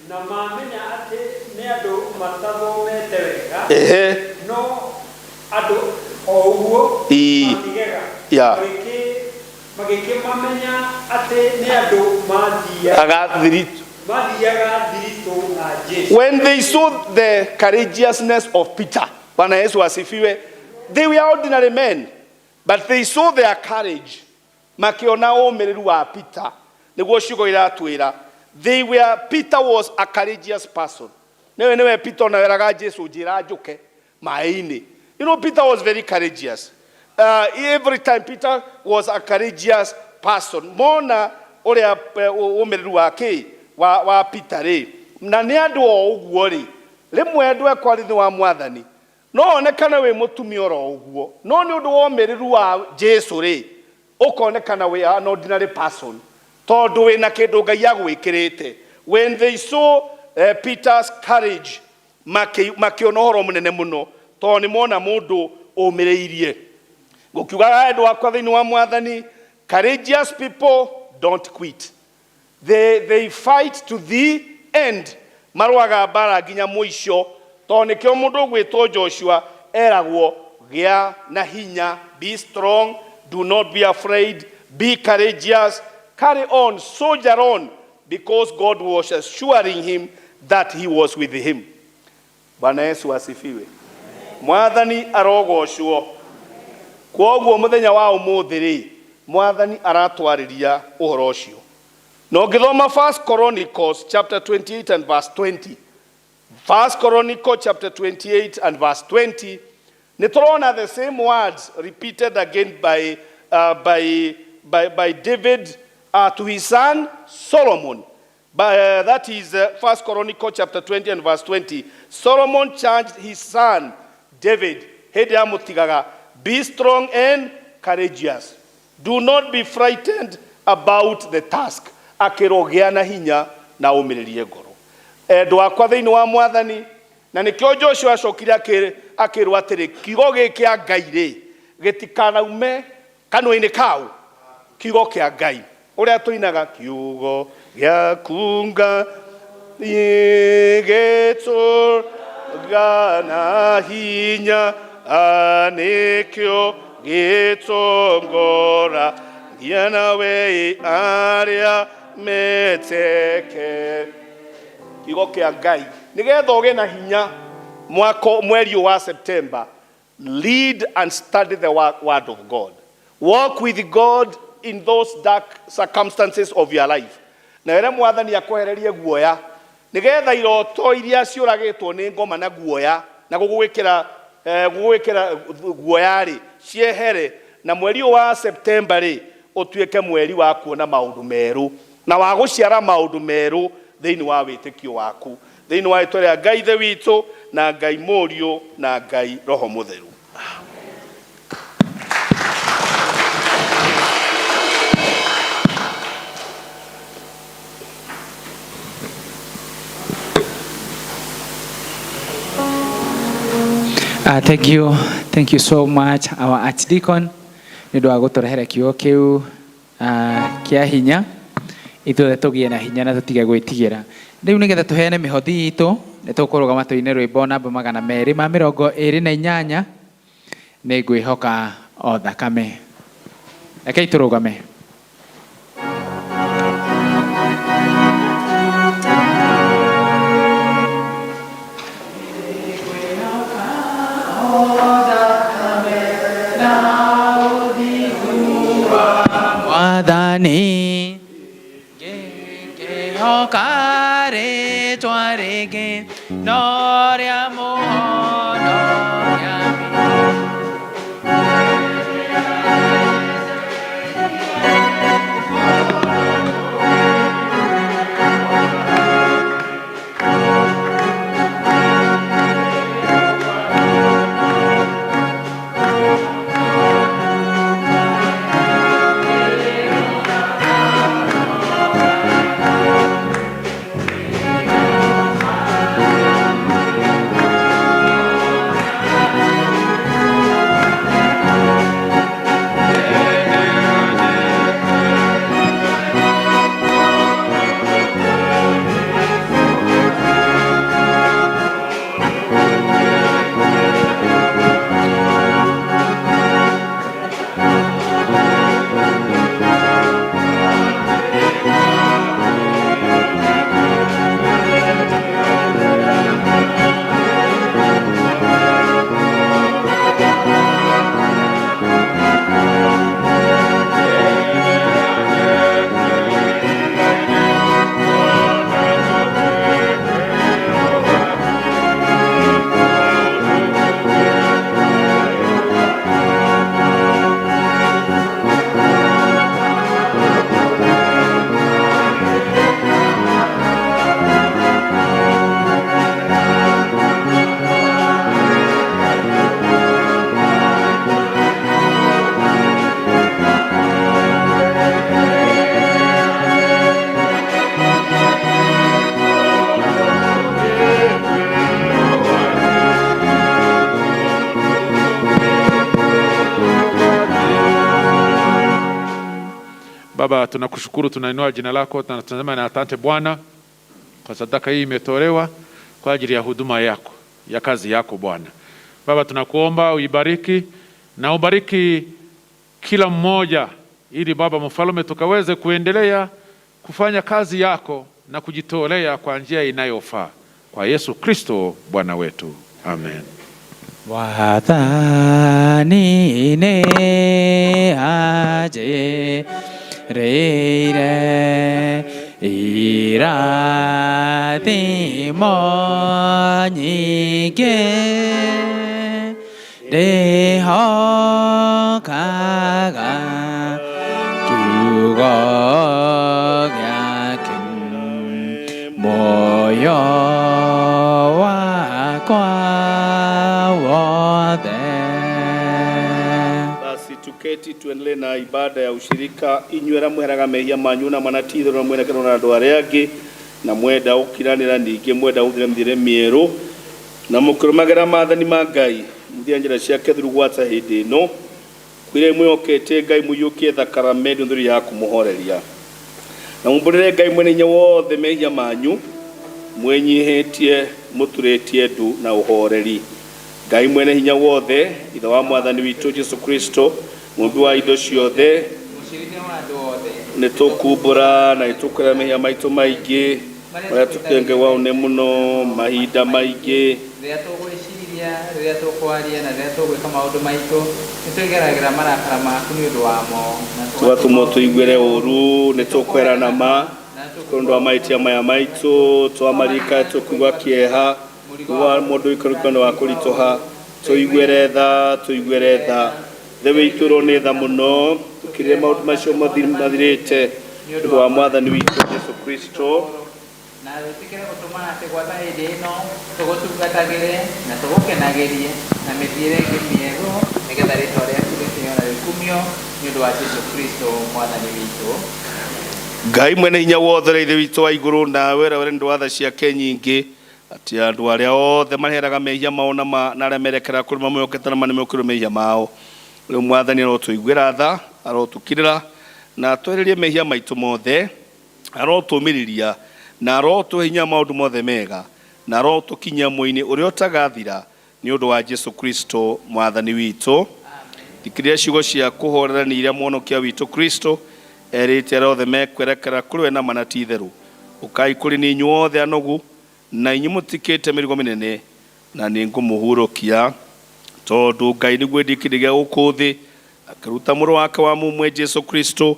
J: Na mamenya atĩ nĩ andũ matathomete wega, no andũ o ũguo makĩgega. Magĩkĩmamenya atĩ nĩ andũ
A: Agathiritu.
J: Mathiaga thiritũ na Jesu.
A: When they saw the courageousness of Peter, Bwana Yesu asifiwe, they were ordinary men, but they saw their courage. Makiona ũmĩrĩru wa Peter, nĩguo ciugo iratwĩra. They were, Peter was a courageous person. Nĩwe nĩwe Peter ona weraga Jesu njĩra njũke maĩ-inĩ. You know, Peter was very courageous. Every time Peter was a courageous person. Mona ũrĩa ũmĩrĩru wa kĩ wa Peter rĩ, na nĩ andũ o ũguo rĩ, rĩmwe andũ akwa thĩinĩ wa mwathani no onekane wĩ mũtumia oro ũguo, no nĩ ũndũ wa ũmĩrĩru wa Jesu rĩ, ũkonekana wĩ an ordinary person tondũ wĩna kĩndũ Ngai agwĩkĩrĩte. When they saw Peter's courage, makĩona ũhoro mũnene mũno tondũ nĩ mona mũndũ ũmĩrĩirie. Gũkiugaga andũ akwa thĩinĩ wa mwathani, courageous people don't quit. They fight to the end. Marũaga mbara nginya mũico, tondũ nĩkĩo mũndũ ũgwĩtwo Joshua eragwo gĩa na hinya, be strong, do not be afraid, be courageous, carry on, soldier on, because God was assuring him that he was with him. Bwana Yesu asifiwe. Mwathani arogocwo. Kwoguo mũthenya wa ũmũthĩ rĩ, mwathani aratwarĩria ũhoro ũcio. Na ũngĩthoma First Chronicles chapter 28 and verse 20. First Chronicles chapter 28 and verse 20, nĩ tũrona the same words repeated again by David to his son Solomon. But that is First Chronicles chapter 20 and verse 20. Solomon charged his son David, hĩndĩ ya mũtigaga, be strong and courageous. Do not be frightened about the task. Akĩrwo gĩa na hinya na ũmĩrĩrie ngoro. Endwa akwa thĩinĩ wa mwathani, na nĩkĩo Joshua acokire akĩrwo atĩrĩ, kiugo gĩkĩ kĩa Ngai rĩ, gĩtikanaume kanua-inĩ kau. Kiugo kĩa Ngai. Ũrĩa tũinaga kiugo gĩaku Ngai gĩtũũraga na hinya, nĩkĩo gĩtongora nginya nawe arĩa meteke. Kiugo kĩa Ngai nĩgetha ũgĩe na hinya mwaka mweri wa September, lead and study the word of God. Walk with God in those dark circumstances of your life. Na wĩre mwathani akwehererie guoya nĩgetha iroto iria ciũragĩtwo nĩ ngoma na guoya na gũgwĩkĩra guoya rĩ ciehere, na mweri ũyũ wa September rĩ ũtuĩke mweri wa kuona maũndũ merũ na wa gũciara maũndũ merũ thĩinĩ wa wĩtĩkio waku, thĩinĩ wa rĩtwa rĩa Ngai Ithe witũ na Ngai Mũriũ na Ngai Roho Mũtheru.
C: Thank you, thank you so much, our Archdeacon. Nĩ ũndũ wa gũtũrehere kiugo kĩu kĩa hinya, ithuothe tũgĩe na hinya na tũtige gwĩtigĩra. Rĩu nĩgetha tũheane mĩhothi itũ, nĩ tũkũrũgama tũine rwĩmbo namba 228, nĩ ngwĩhoka o thakame. Rekei tũrũgame. Mwathani ngĩhoka rĩtwa rĩngĩ no rĩa mũhonokia.
K: Baba, tunakushukuru, tunainua jina lako, tunasema na asante Bwana kwa sadaka hii imetolewa kwa ajili ya huduma yako ya kazi yako Bwana. Baba, tunakuomba uibariki na ubariki kila mmoja, ili Baba Mfalme tukaweze kuendelea kufanya kazi yako na kujitolea kwa njia inayofaa kwa Yesu Kristo Bwana wetu, amen.
C: Mwathani nĩ anjĩrĩire irathimo nyingĩ ndĩhokaga kiugo gĩake muoyo wakwa wothe.
A: Basi tuketi tuendelee na ibada ya ushirika. Inyuĩ arĩa mweheraga mehia manyu na manatithĩrwo na mwerekerwo na andũ arĩa angĩ na mwenda gũkiranĩra, ningĩ mwenda gũthira mĩthiĩre mĩerũ na mũkĩrũmagĩra maathani ma Ngai, mũthiĩ njĩra ciake theru gwata hĩndĩ ĩno kwĩrĩa mwĩhokete Ngai, mũiyũkie thakramenti theru ya kũmũhoreria na mumbũrĩre Ngai mwene hinya wothe mehia manyu mwĩnyihĩtie, mũturĩtie ndu na ũhoreri. Ngai mwene hinya wothe, ithe wa Mwathani witũ Jesu Kristo, mũmbi wa indo ciothe,
C: Mũcirithia wa andũ othe,
A: nĩ tũkumbũra na nĩtũkwĩra mehia maitũ maingĩ marĩa tũkĩngĩgwa nĩ mũno mahinda maingĩ.
C: Rĩrĩa tũgwĩciria, rĩrĩa tũkwaria na rĩrĩa tũgwĩka maũndũ maitũ, nĩ twĩgeragĩra marakara maku nĩ ũndũ wamo na
A: tũgatũmwo tũiguĩre ũru. Nĩ tũkwĩrana ma tondũ wa mahĩtia maya maitũ, twamarika tũkigua kĩeha wa mũndũ wĩkorwo wa kũritũha. Tũiguĩre tha, tũiguĩre tha. Ithe witũ, nĩ tha mũno, tũkirĩre maũndũ macio mathirĩte nĩ ũndũ wa Mwathani witũ Jesu Kristo.
C: Na wĩtĩkĩre gũtũma atĩ gwata hĩndĩ ĩno tũgũtungatagĩre na tũgũkenagĩrie na mĩthiĩre ĩngĩ mĩerũ, nĩgetha rĩtwa rĩaku rĩtĩo na rĩkumio nĩ ũndũ wa Jesu Kristo Mwathani witũ.
A: Ngai mwene hinya wothe na Ithe witũ wa igũrũ, nawe ũrĩa ũrĩ wa tha ciake nyingĩ, atĩ andũ arĩa othe mareheraga mehia mao na na arĩa merekera kũrĩ mamwĩhokete na manĩmekũrĩ mehia mao, rĩu Mwathani arotũiguĩra tha, arotũkirĩra na atwehererie mehia maitũ mothe, arotũmĩrĩria na arotũhe hinya maũndũ mothe mega, na arotũkinyia muoyo-inĩ ũrĩa ũtagathira nĩ ũndũ wa Jesu Kristo Mwathani witũ. Thikĩrĩria ciugo cia kũhorerania iria Mũhonokia witũ Kristo erĩte arĩa othe mekwerekera kũrĩ we na ma ti itherũ: "Ũkai kũrĩ niĩ inyuĩ othe anogu na inyuĩ mũtikĩte mĩrigo mĩnene, na nĩ ngũmũhurũkia." Tondũ Ngai nĩguo endie gĩa gũkũ thĩ, akĩruta mũrũ wake wa mũmwe Jesu Kristo,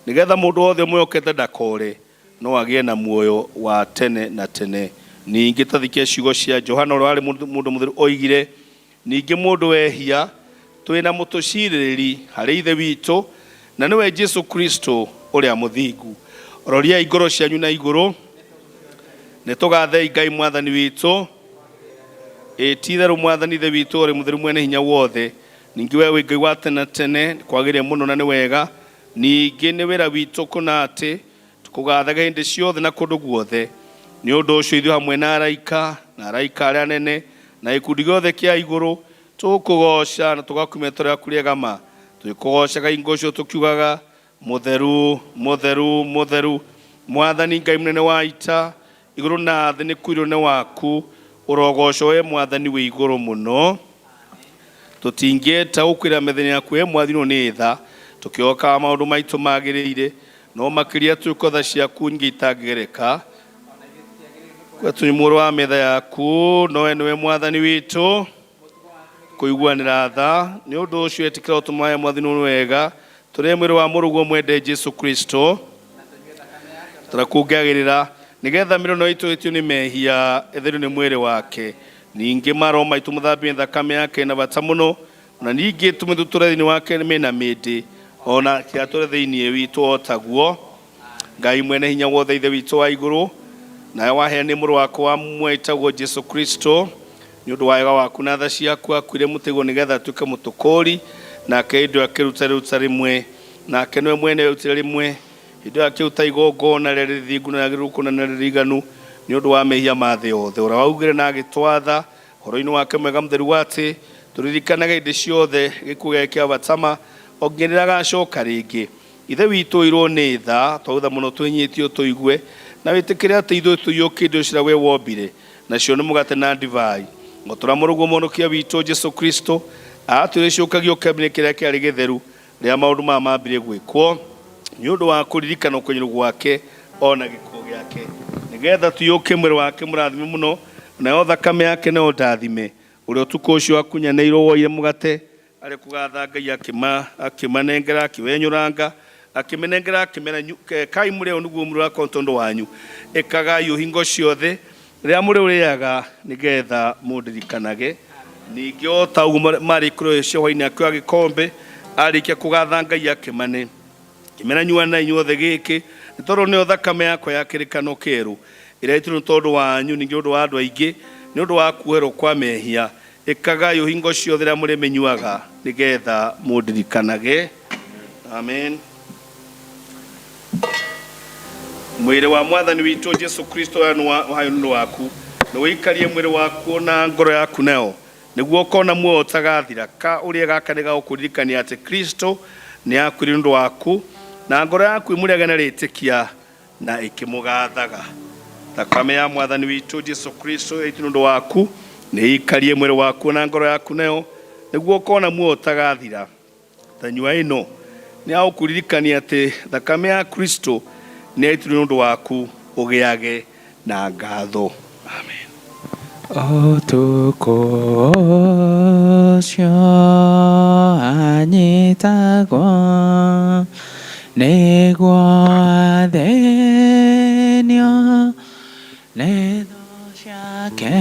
A: nĩgetha mũndũ wothe ũmwĩhokete ndakore no agĩe na muoyo wa tene na tene. Ningĩ tathikia ciugo cia Johana ũrĩa warĩ mũndũ mũtheru, oigire, "Ningĩ mũndũ wehia, twĩna mũtũcirĩrĩri harĩ Ithe witũ, na nĩwe Jesu Kristo ũrĩa mũthingu." Roriai ngoro cianyu na igũrũ. Nĩ tũgathei Ngai Mwathani witũ. Ĩ ti itherũ, Mwathani Ithe witũ ũrĩ mũtheru mwene hinya wothe, ningĩ we wĩ Ngai wa tene na tene. Kwagĩrĩire mũno na nĩ wega, ningĩ nĩ wĩra witũ kũna atĩ tũkũgathaga hĩndĩ ciothe na kũndũ guothe. Nĩ ũndũ ũcio ithuĩ hamwe na araika na araika arĩa anene na gĩkundi gĩothe kĩa igũrũ tũkũgoca na tũgakumia rĩĩtwa rĩaku rĩega ma. Twĩkũgocaga ingocio tũkiugaga, "Mũtheru, mũtheru, mũtheru, Mwathani Ngai mũnene wa ita, igũrũ na thĩ nĩ kũirwo nĩ waku. Ũrogocwo we Mwathani wĩ igũrũ mũno." Tũtingĩeta gũkwĩra mĩthenya yaku we Mwathani nĩ tha, tũkĩokaga maũndũ maitũ magĩrĩire, no makĩria twĩko tha ciaku nyingĩ itangĩgereka. Kwetũ mũrũ wa metha yaku, nowe nĩwe Mwathani witũ kũiguanĩra tha. Nĩ ũndũ ũcio ĩtĩkĩra ũtũmaye Mwathani nĩ wega tũrĩe mwĩrĩ wa mũrũguo mwende Jesu Kristo tũrakũngagĩrĩra, nĩgetha mĩrono itũ ĩtio nĩ mehia ĩtherio nĩ mwĩrĩ wake, ningĩ maroho maitũ mũthambie thakame yake na bata mũno, ona ningĩ tũmĩtũtũre thĩinĩ wake mĩna mĩndĩ ona kĩatũre thĩinĩ witũ o taguo. Ngai mwene hinya wothe, Ithe witũ wa igũrũ, nawe waheanire mũrũ waku wa mũmwe ĩtagwo Jesu Kristo nĩ ũndũ wa wega waku na tha ciaku, akuire mũtĩ igũrũ nĩgetha atuĩke mũtũkũri, nake hĩndĩ ĩyo akĩruta rĩruta rĩmwe, nake nĩwe mwene werutire rĩmwe hĩndĩ ĩyo akĩruta igongona rĩrĩa rĩthingu na rĩagĩrĩirwo kũna na rĩriganu nĩ ũndũ wa mehia ma thĩ yothe, ũrĩa waugire na agĩtwatha ũhoro-inĩ wake mwega mũtheru atĩ tũririkanage hĩndĩ ciothe gĩkuũ gĩake kĩa batama o nginya rĩrĩa agacoka rĩngĩ.
D: Ithe witũ ĩirwo nĩ tha twautha mũno twĩnyitio tũigue na wĩtĩkĩre atĩ ithuĩ tũiyũkie indo ciria we wombire nacio nĩ mũgate na ndivai ngotũra mũrũguo mũhonokia witũ Jesu Kristo atwĩre ciũkagio kĩambĩrĩria kĩrĩa kĩarĩ gĩtheru rĩrĩa maũndũ maya mambire gwĩkwo nĩ ũndũ wa kũririkana ũkũnyĩrwo gwake ona gĩkuũ gĩake nĩgetha tũiyũkie mwĩrĩ wake mũrathime mũno nayo thakame yake nayo ndathime ũrĩa ũtukũ ũcio akunyanĩirwo woire mũgate arĩ kũgatha Ngai akĩmanengera akĩwenyũranga akĩmenengera akĩmera kai mũrĩ ũyũ nĩguo mũrĩ wakwa tondũ wanyu ĩkagai ũhingo ciothe rĩrĩa mũrĩ ũrĩaga nĩgetha mũndirikanage ningĩ o ta ũguo marĩ kũrĩa cia hwaĩ-inĩ akĩoya gĩkombe arĩkia kũgatha Ngai akĩmane kĩmera nyuanai inyuothe gĩkĩ nĩ tondũ nĩyo thakame yakwa ya kĩrĩkano kĩerũ ĩrĩa ĩitirwo nĩ tondũ wanyu ningĩ ũndũ wa andũ aingĩ nĩ ũndũ wa kuoherwo kwa mehia ĩkagai ũhingo ciothe rĩrĩa mũrĩmĩnyuaga nĩgetha mũndirikanage. Amen. Mwĩrĩ wa mwathani witũ Jesu Kristo wayo nĩ waku nĩ wĩikarie mwĩrĩ waku na ngoro yaku nayo nĩguo ũkona muoyo ũtagathira ka ũrĩa gaka nĩ gagũkũririkania atĩ Kristo nĩ akuire nĩ ũndũ waku na ngoro yaku ĩmũrĩage na rĩtĩkia na ĩkĩmũgathaga. Thakame ya mwathani witũ Jesu Kristo ĩitirwo nĩ ũndũ waku nĩ ĩikarie mwĩrĩ waku na ngoro yaku nayo nĩguo ũkona muoyo ũtagathira. Tanyua ĩno nĩ ya gũkũririkania atĩ thakame ya Kristo nĩ yaitirwo nĩ ũndũ waku ũgĩage na ngatho. Amen.
G: Ũtukũ ũcio anyitagwo nĩguo athĩnio nĩ thũ ciake.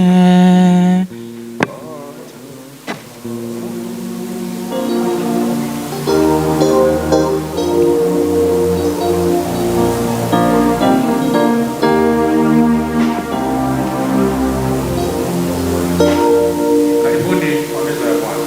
A: Karibuni kwa meza ya Bwana.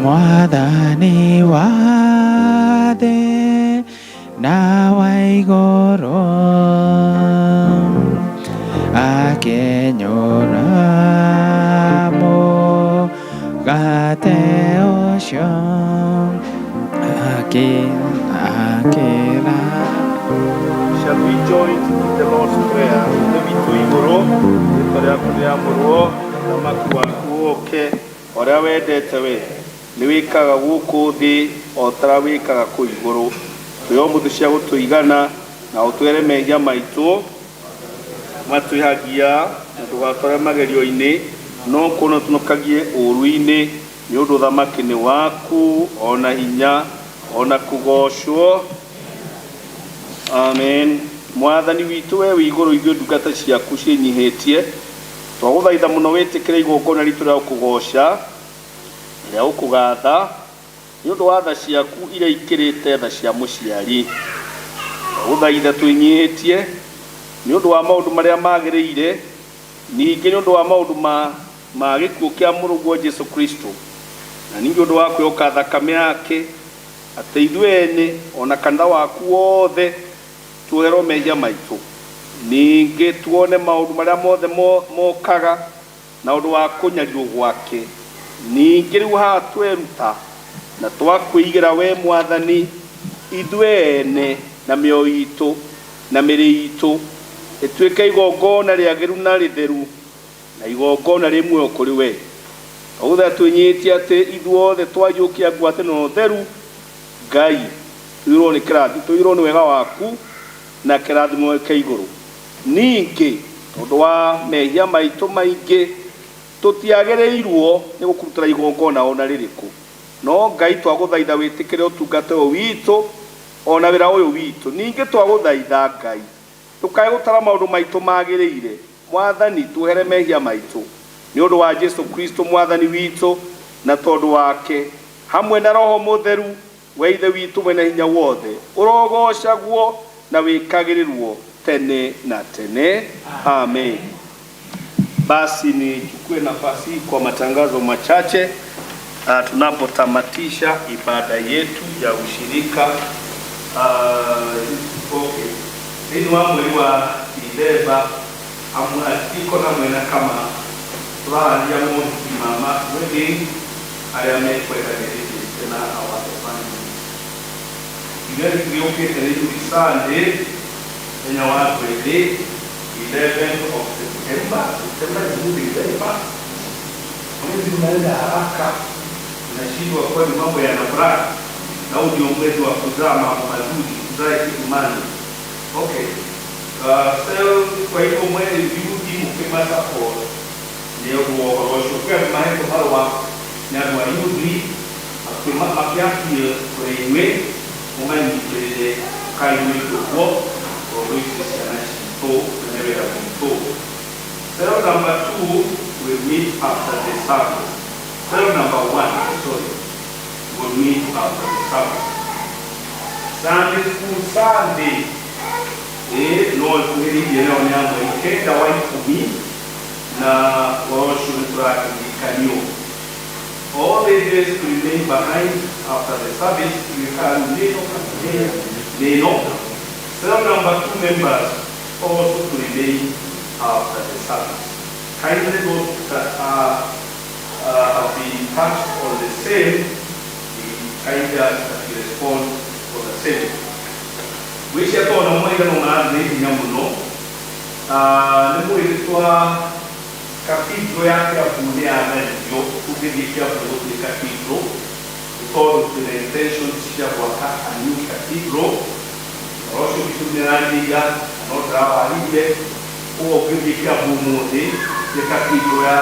H: Mwathani wa thĩ na wa igũrũ akĩnyũra mũgate ũcio akĩra.
A: Shall we join in the Lord's Prayer? Ithe witũ igũrũ, rĩtwa rĩaku rĩamũrwo, ũthamaki waku ũũke, ũrĩa wendete we nĩ wĩkaga gũkũ thĩ o ta ũrĩa wĩkaga kũu igũrũ. Tũhe ũmũthĩ cia gũtũigana na ũtwere mehia maitũ matwĩhagia na ndũgatware magerio-inĩ no kũna tũnokagie ũũru-inĩ nĩ ũndũ ũthamaki nĩ waku ona hinya ona kũgoocwo. Amen. Mwathani witũ we wĩ igũrũ, ithuĩ ndungata ciaku ciĩnyihĩtie twagũthaitha mũno wĩtĩkĩre igongona ritũ rĩa gũkũgooca na rĩa gũkũgatha nĩ ũndũ wa tha ciaku iria ikĩrĩte tha cia mũciari. Twagũthaitha twĩnyihĩtie nĩ ũndũ wa maũndũ marĩa magĩrĩire, ningĩ nĩ ũndũ wa maũndũ ma gĩkuũ kĩa mũrũguo Jesu Kristo, na ningĩ ũndũ wa kwĩhoka thakame yake atĩ ithuĩ ene ona kanitha waku wothe tuoherwo mehia maitũ, ningĩ tuone maũndũ marĩa mothe mokaga na ũndũ wa kũnyarirwo gwake. Ningĩ rĩu haha tweruta na twakwĩigĩra we Mwathani ithuĩ ene na mĩoyo itũ na mĩrĩ itũ ĩtuĩke igongona rĩagĩru na rĩtheru na igongona rĩ muoyo kũrĩ we. Twagũthaitha twĩnyihĩtie atĩ ithuothe twaiyũkia ngwatanĩro theru Ngai tũiyũrwo nĩ kĩrathi tũiyũrwo nĩ wega waku na kĩrathimo kĩa igũrũ. Ningĩ tondũ wa mehia maitũ maingĩ tũtiagĩrĩirwo nĩ gũkũrutĩra igongona ona rĩrĩkũ, no Ngai twagũthaitha wĩtĩkĩre ũtungata ũyũ witũ ona wĩra ũyũ witũ. Ningĩ twagũthaitha Ngai ndũkae gũtara maũndũ maitũ magĩrĩire. Mwathani tuohere mehia maitũ nĩ ũndũ wa Jesu Kristo Mwathani witũ, na tondũ wake hamwe na Roho Mũtheru we Ithe witũ mwene hinya wothe ũrogocagwo na wĩkagĩrĩrwo tene na tene. Amen. Basi nichukue nafasi hii kwa matangazo machache tunapotamatisha ibada yetu ya ushirika. Okay. Thĩinĩ wa mweri wa Dithemba iko na mwena kama tũrarangia mohiki ma mass wedding arĩa mekwendanĩrĩte na our evangelist. Kiumia gĩkĩ gĩũkĩte nĩ Youth Sunday mũthenya wa kwĩrĩ 11th of September. September is moving very fast. Mwezi unaenda haraka, unashindwa kwani mambo yanafurahi, na huu ndio mwezi wa kuzaa mambo mazuri, tuzae kitu mani. Okay. Cell kwa hivyo mwezi yuthi mukima support nĩ ũndũ wa ũhoro ũcio kwĩ andũ mahetwo marũa nĩ andũ a yuthi makĩappeal kũrĩ inyuĩ mũmanyitĩrĩre ũkai ũguo tondũ ici ciana citũ na nĩ wĩra witũ. Cell number 2 will meet after the service. Cell number 1, sorry, will meet after the service. Sunday school Sunday ĩ no ĩkuhĩrĩirie nayo nĩ ya mweri 9 wa 10 na ũhoro ũcio nĩ tũrakĩririkanio. All ladies to remain behind after the service, you can neno. Cell number 2 members also to remain after the service. Kindly those that have been touched on the same, we kindly ask that you respond for the same. Gwĩcia tondũ mũigana ũrathiĩ hinya mũno nĩ mwĩrĩ twa cathedral ya Kiambu nĩ yatharirio. Tũngĩthiĩ Kiambu gũtirĩ cathedral nĩ tondũ twĩna intentions cia gwaka a new cathedral. Ũhoro ũcio bishop nĩ aranjĩira no ndĩrawaririe. Ũguo ũngĩthiĩ Kiambu ũmũthĩ nĩ cathedral ya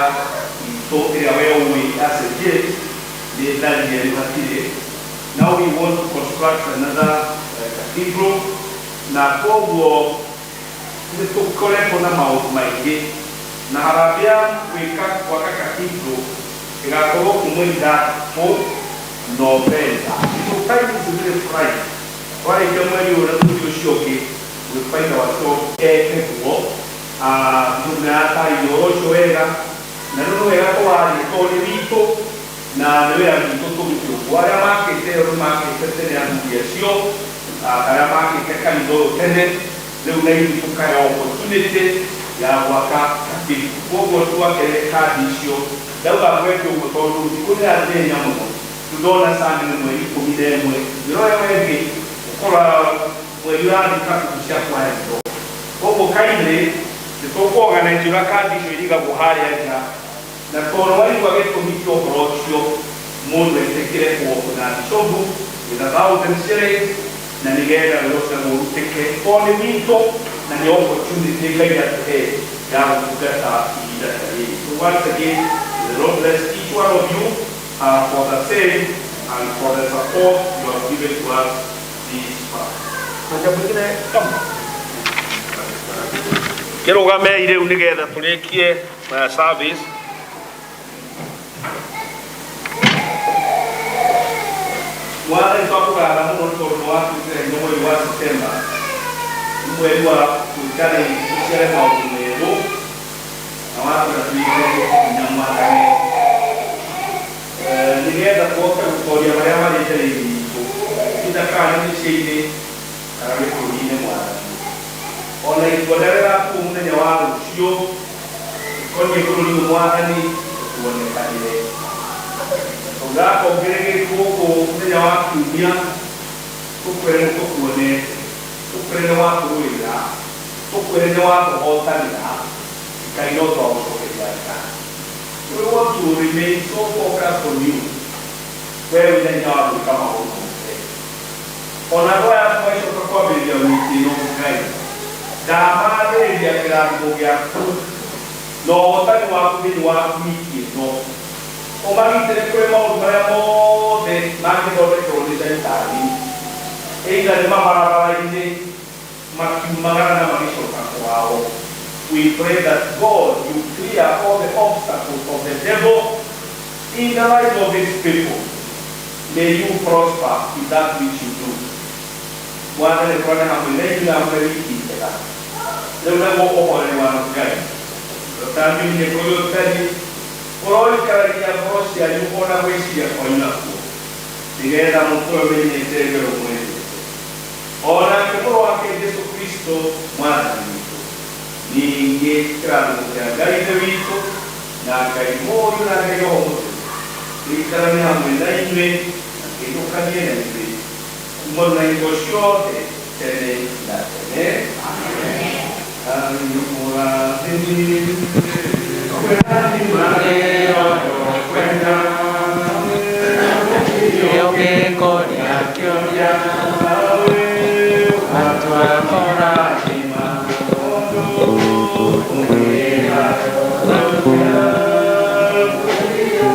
A: itũ ĩrĩa we ũĩ ya St James nĩ tharie rĩu hatirĩ. Now we want to construct another cathedral na koguo nĩ tũkoretwo na maũndũ maingĩ na harambĩ ya gwĩka gwaka cathedral ĩgakorwo kũ mweri 3 November. So time is really flying. Twarĩkia mweri ũyũ na tũthiĩ ũcio ũngĩ.
D: We find ourselves eke guo mũndũ nĩaratarĩria ũhoro ũcio wega na rĩu nĩ wega tũwarie tondũ nĩ witũ na nĩ wĩra witũ tũrute ũguo. Arĩa makĩte ĩyo nĩ makĩte tene athuri acio, arĩa makĩte kanitha ũyũ tene, rĩu na ithuĩ tũkaheo opportunity ya gwaka kabiriku. Koguo twakere kandi icio, ndauga gweke ũguo tondũ thikũ nĩ irathenya mũno. Rĩu ndona Sunday nĩ mweri 11, wĩra ũyũ ĩngĩ ũkora mweri ũrathiĩ kabiriku cia kwario. Koguo kindly nĩ tũkũorganize ũrĩa kandi icio irigagwo harĩa nja, na tondũ waigua gĩtũmi kĩa ũhoro ũcio mũndũ etĩkĩre kuoka na bishopu with 1,000 shillings na nĩgetha wĩra ũcio ũrutĩke tondũ nĩ witũ na nĩ opportunity Ngai atũhe ya gũtungata ihinda ta rĩrĩ. So once again, the Lord bless each one of you for the same and for the support you have given to us this far. Na jambo ingine kama kĩrũgamei rĩu nĩgetha tũrĩkie service. Mwathani, twakũgatha mũno nĩ tondũ nĩwatwĩkĩra hinya. Mweri wa September nĩ mweri wa gwĩka tũciare maũndũ merũ na watwĩra twĩkĩre hinya, Mwathani, nĩgetha tũhote gũtoria marĩa marĩ mbere-inĩ itũ, either kana nĩ mĩciĩ-inĩ kana nĩ bũrũri-inĩ. Mwathani, ona itua rĩrĩa rĩrakuo mũthenya wa rũciũ rĩkoniĩ bũrũri ũyũ, Mwathani, tuonekanĩre tũgakongereire gũkũ mũthenya wa kiumia, tũkwĩre nĩ tũkuonete, tũkwĩre nĩ watũrũĩra, tũkwĩre nĩ watũhotanĩra. Ngai no twagũcokeria ngatho. We want to remain so focused on you, we wĩna hinya wa gwĩka maũndũ mothe. Ona andũ aya tũgacoka kwambĩrĩria wiki ĩno, Ngai, ndamathĩrĩria kĩrathimo gĩaku na ũhotani waku thĩinĩ wa wiki ĩno, ũmagitĩre kũrĩ maũndũ marĩa mothe mangĩthondekerwo nĩ Caitani, either nĩ mabarabara-inĩ makiumagara na magĩcoka kwao. We pray that God, you clear all the obstacles of the devil in the lives of these people. May you prosper in that which you do. Mwathani, twane hamwe na inyuĩ na hamwe wiki njega. Rĩu naguo ũhoreri wa Ngai ũtangĩmenye kũrĩa ũtariĩ ũroikaragia ngoro cianyu ona gwĩciria kwanyu nakuo, nĩgetha mũtũre menyete ngero mwendete onake mũrũ wake Jesu Kristo Mwathani witũ. Ningĩ kĩrathimo kĩa Ngai Ithe witũ na Ngai Mũriũ na Ngai Roho Mũtheru gĩikaranie hamwe na inyuĩ na kĩinũkanie na inyuĩ kuma na hingo ciothe tene na tene. Ngai mũrathimi kwĩrathimagĩra kwenda
H: Ũngĩkũria kĩũria matua kũrathima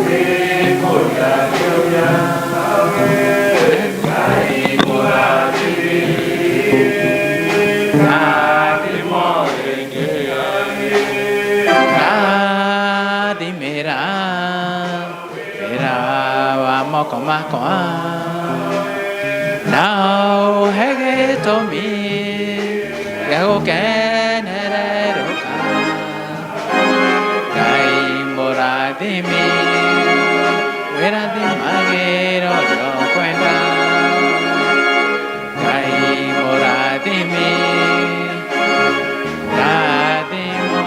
H: ũngĩkũria kĩũria Ngai mũrathimi rathimo rĩngĩ rathimĩra wĩra wa moko makwa na ũhe gĩtũmi gĩa gũkenererũka. Ngai mũrathimi wĩrathimagĩra ũrĩa ũkwenda. Ngai mũrathimi rathimo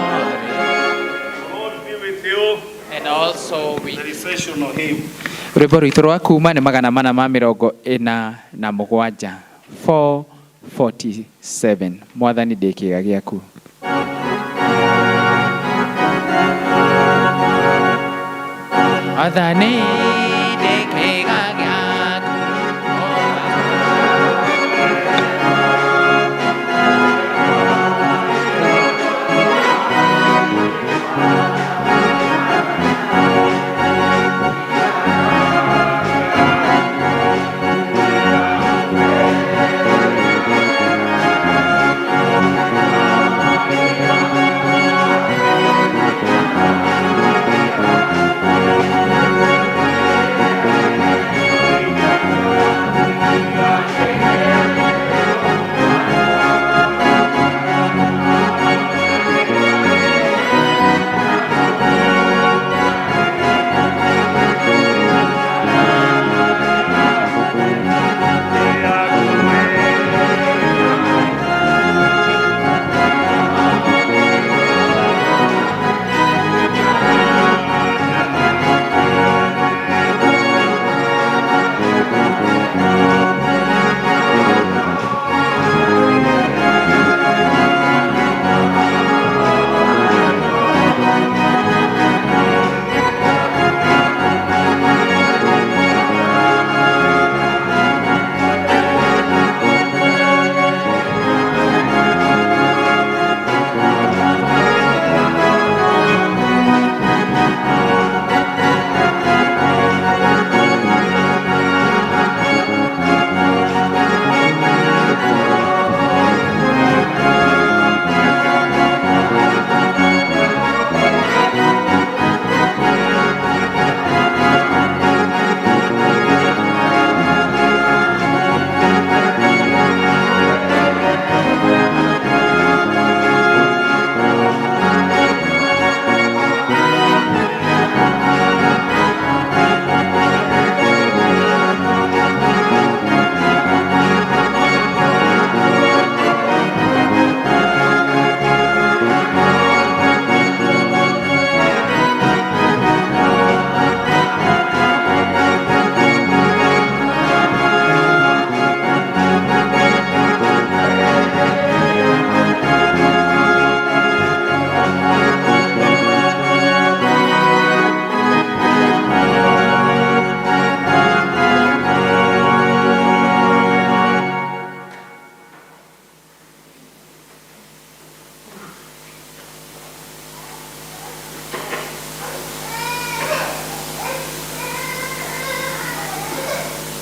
A: Lord be with you.
C: And also with
A: The recessional hymn.
C: Rwĩmbo rwitũ rwa kuma nĩ 447, 447, Mwathani ndĩ kĩĩga gĩaku. Mwathani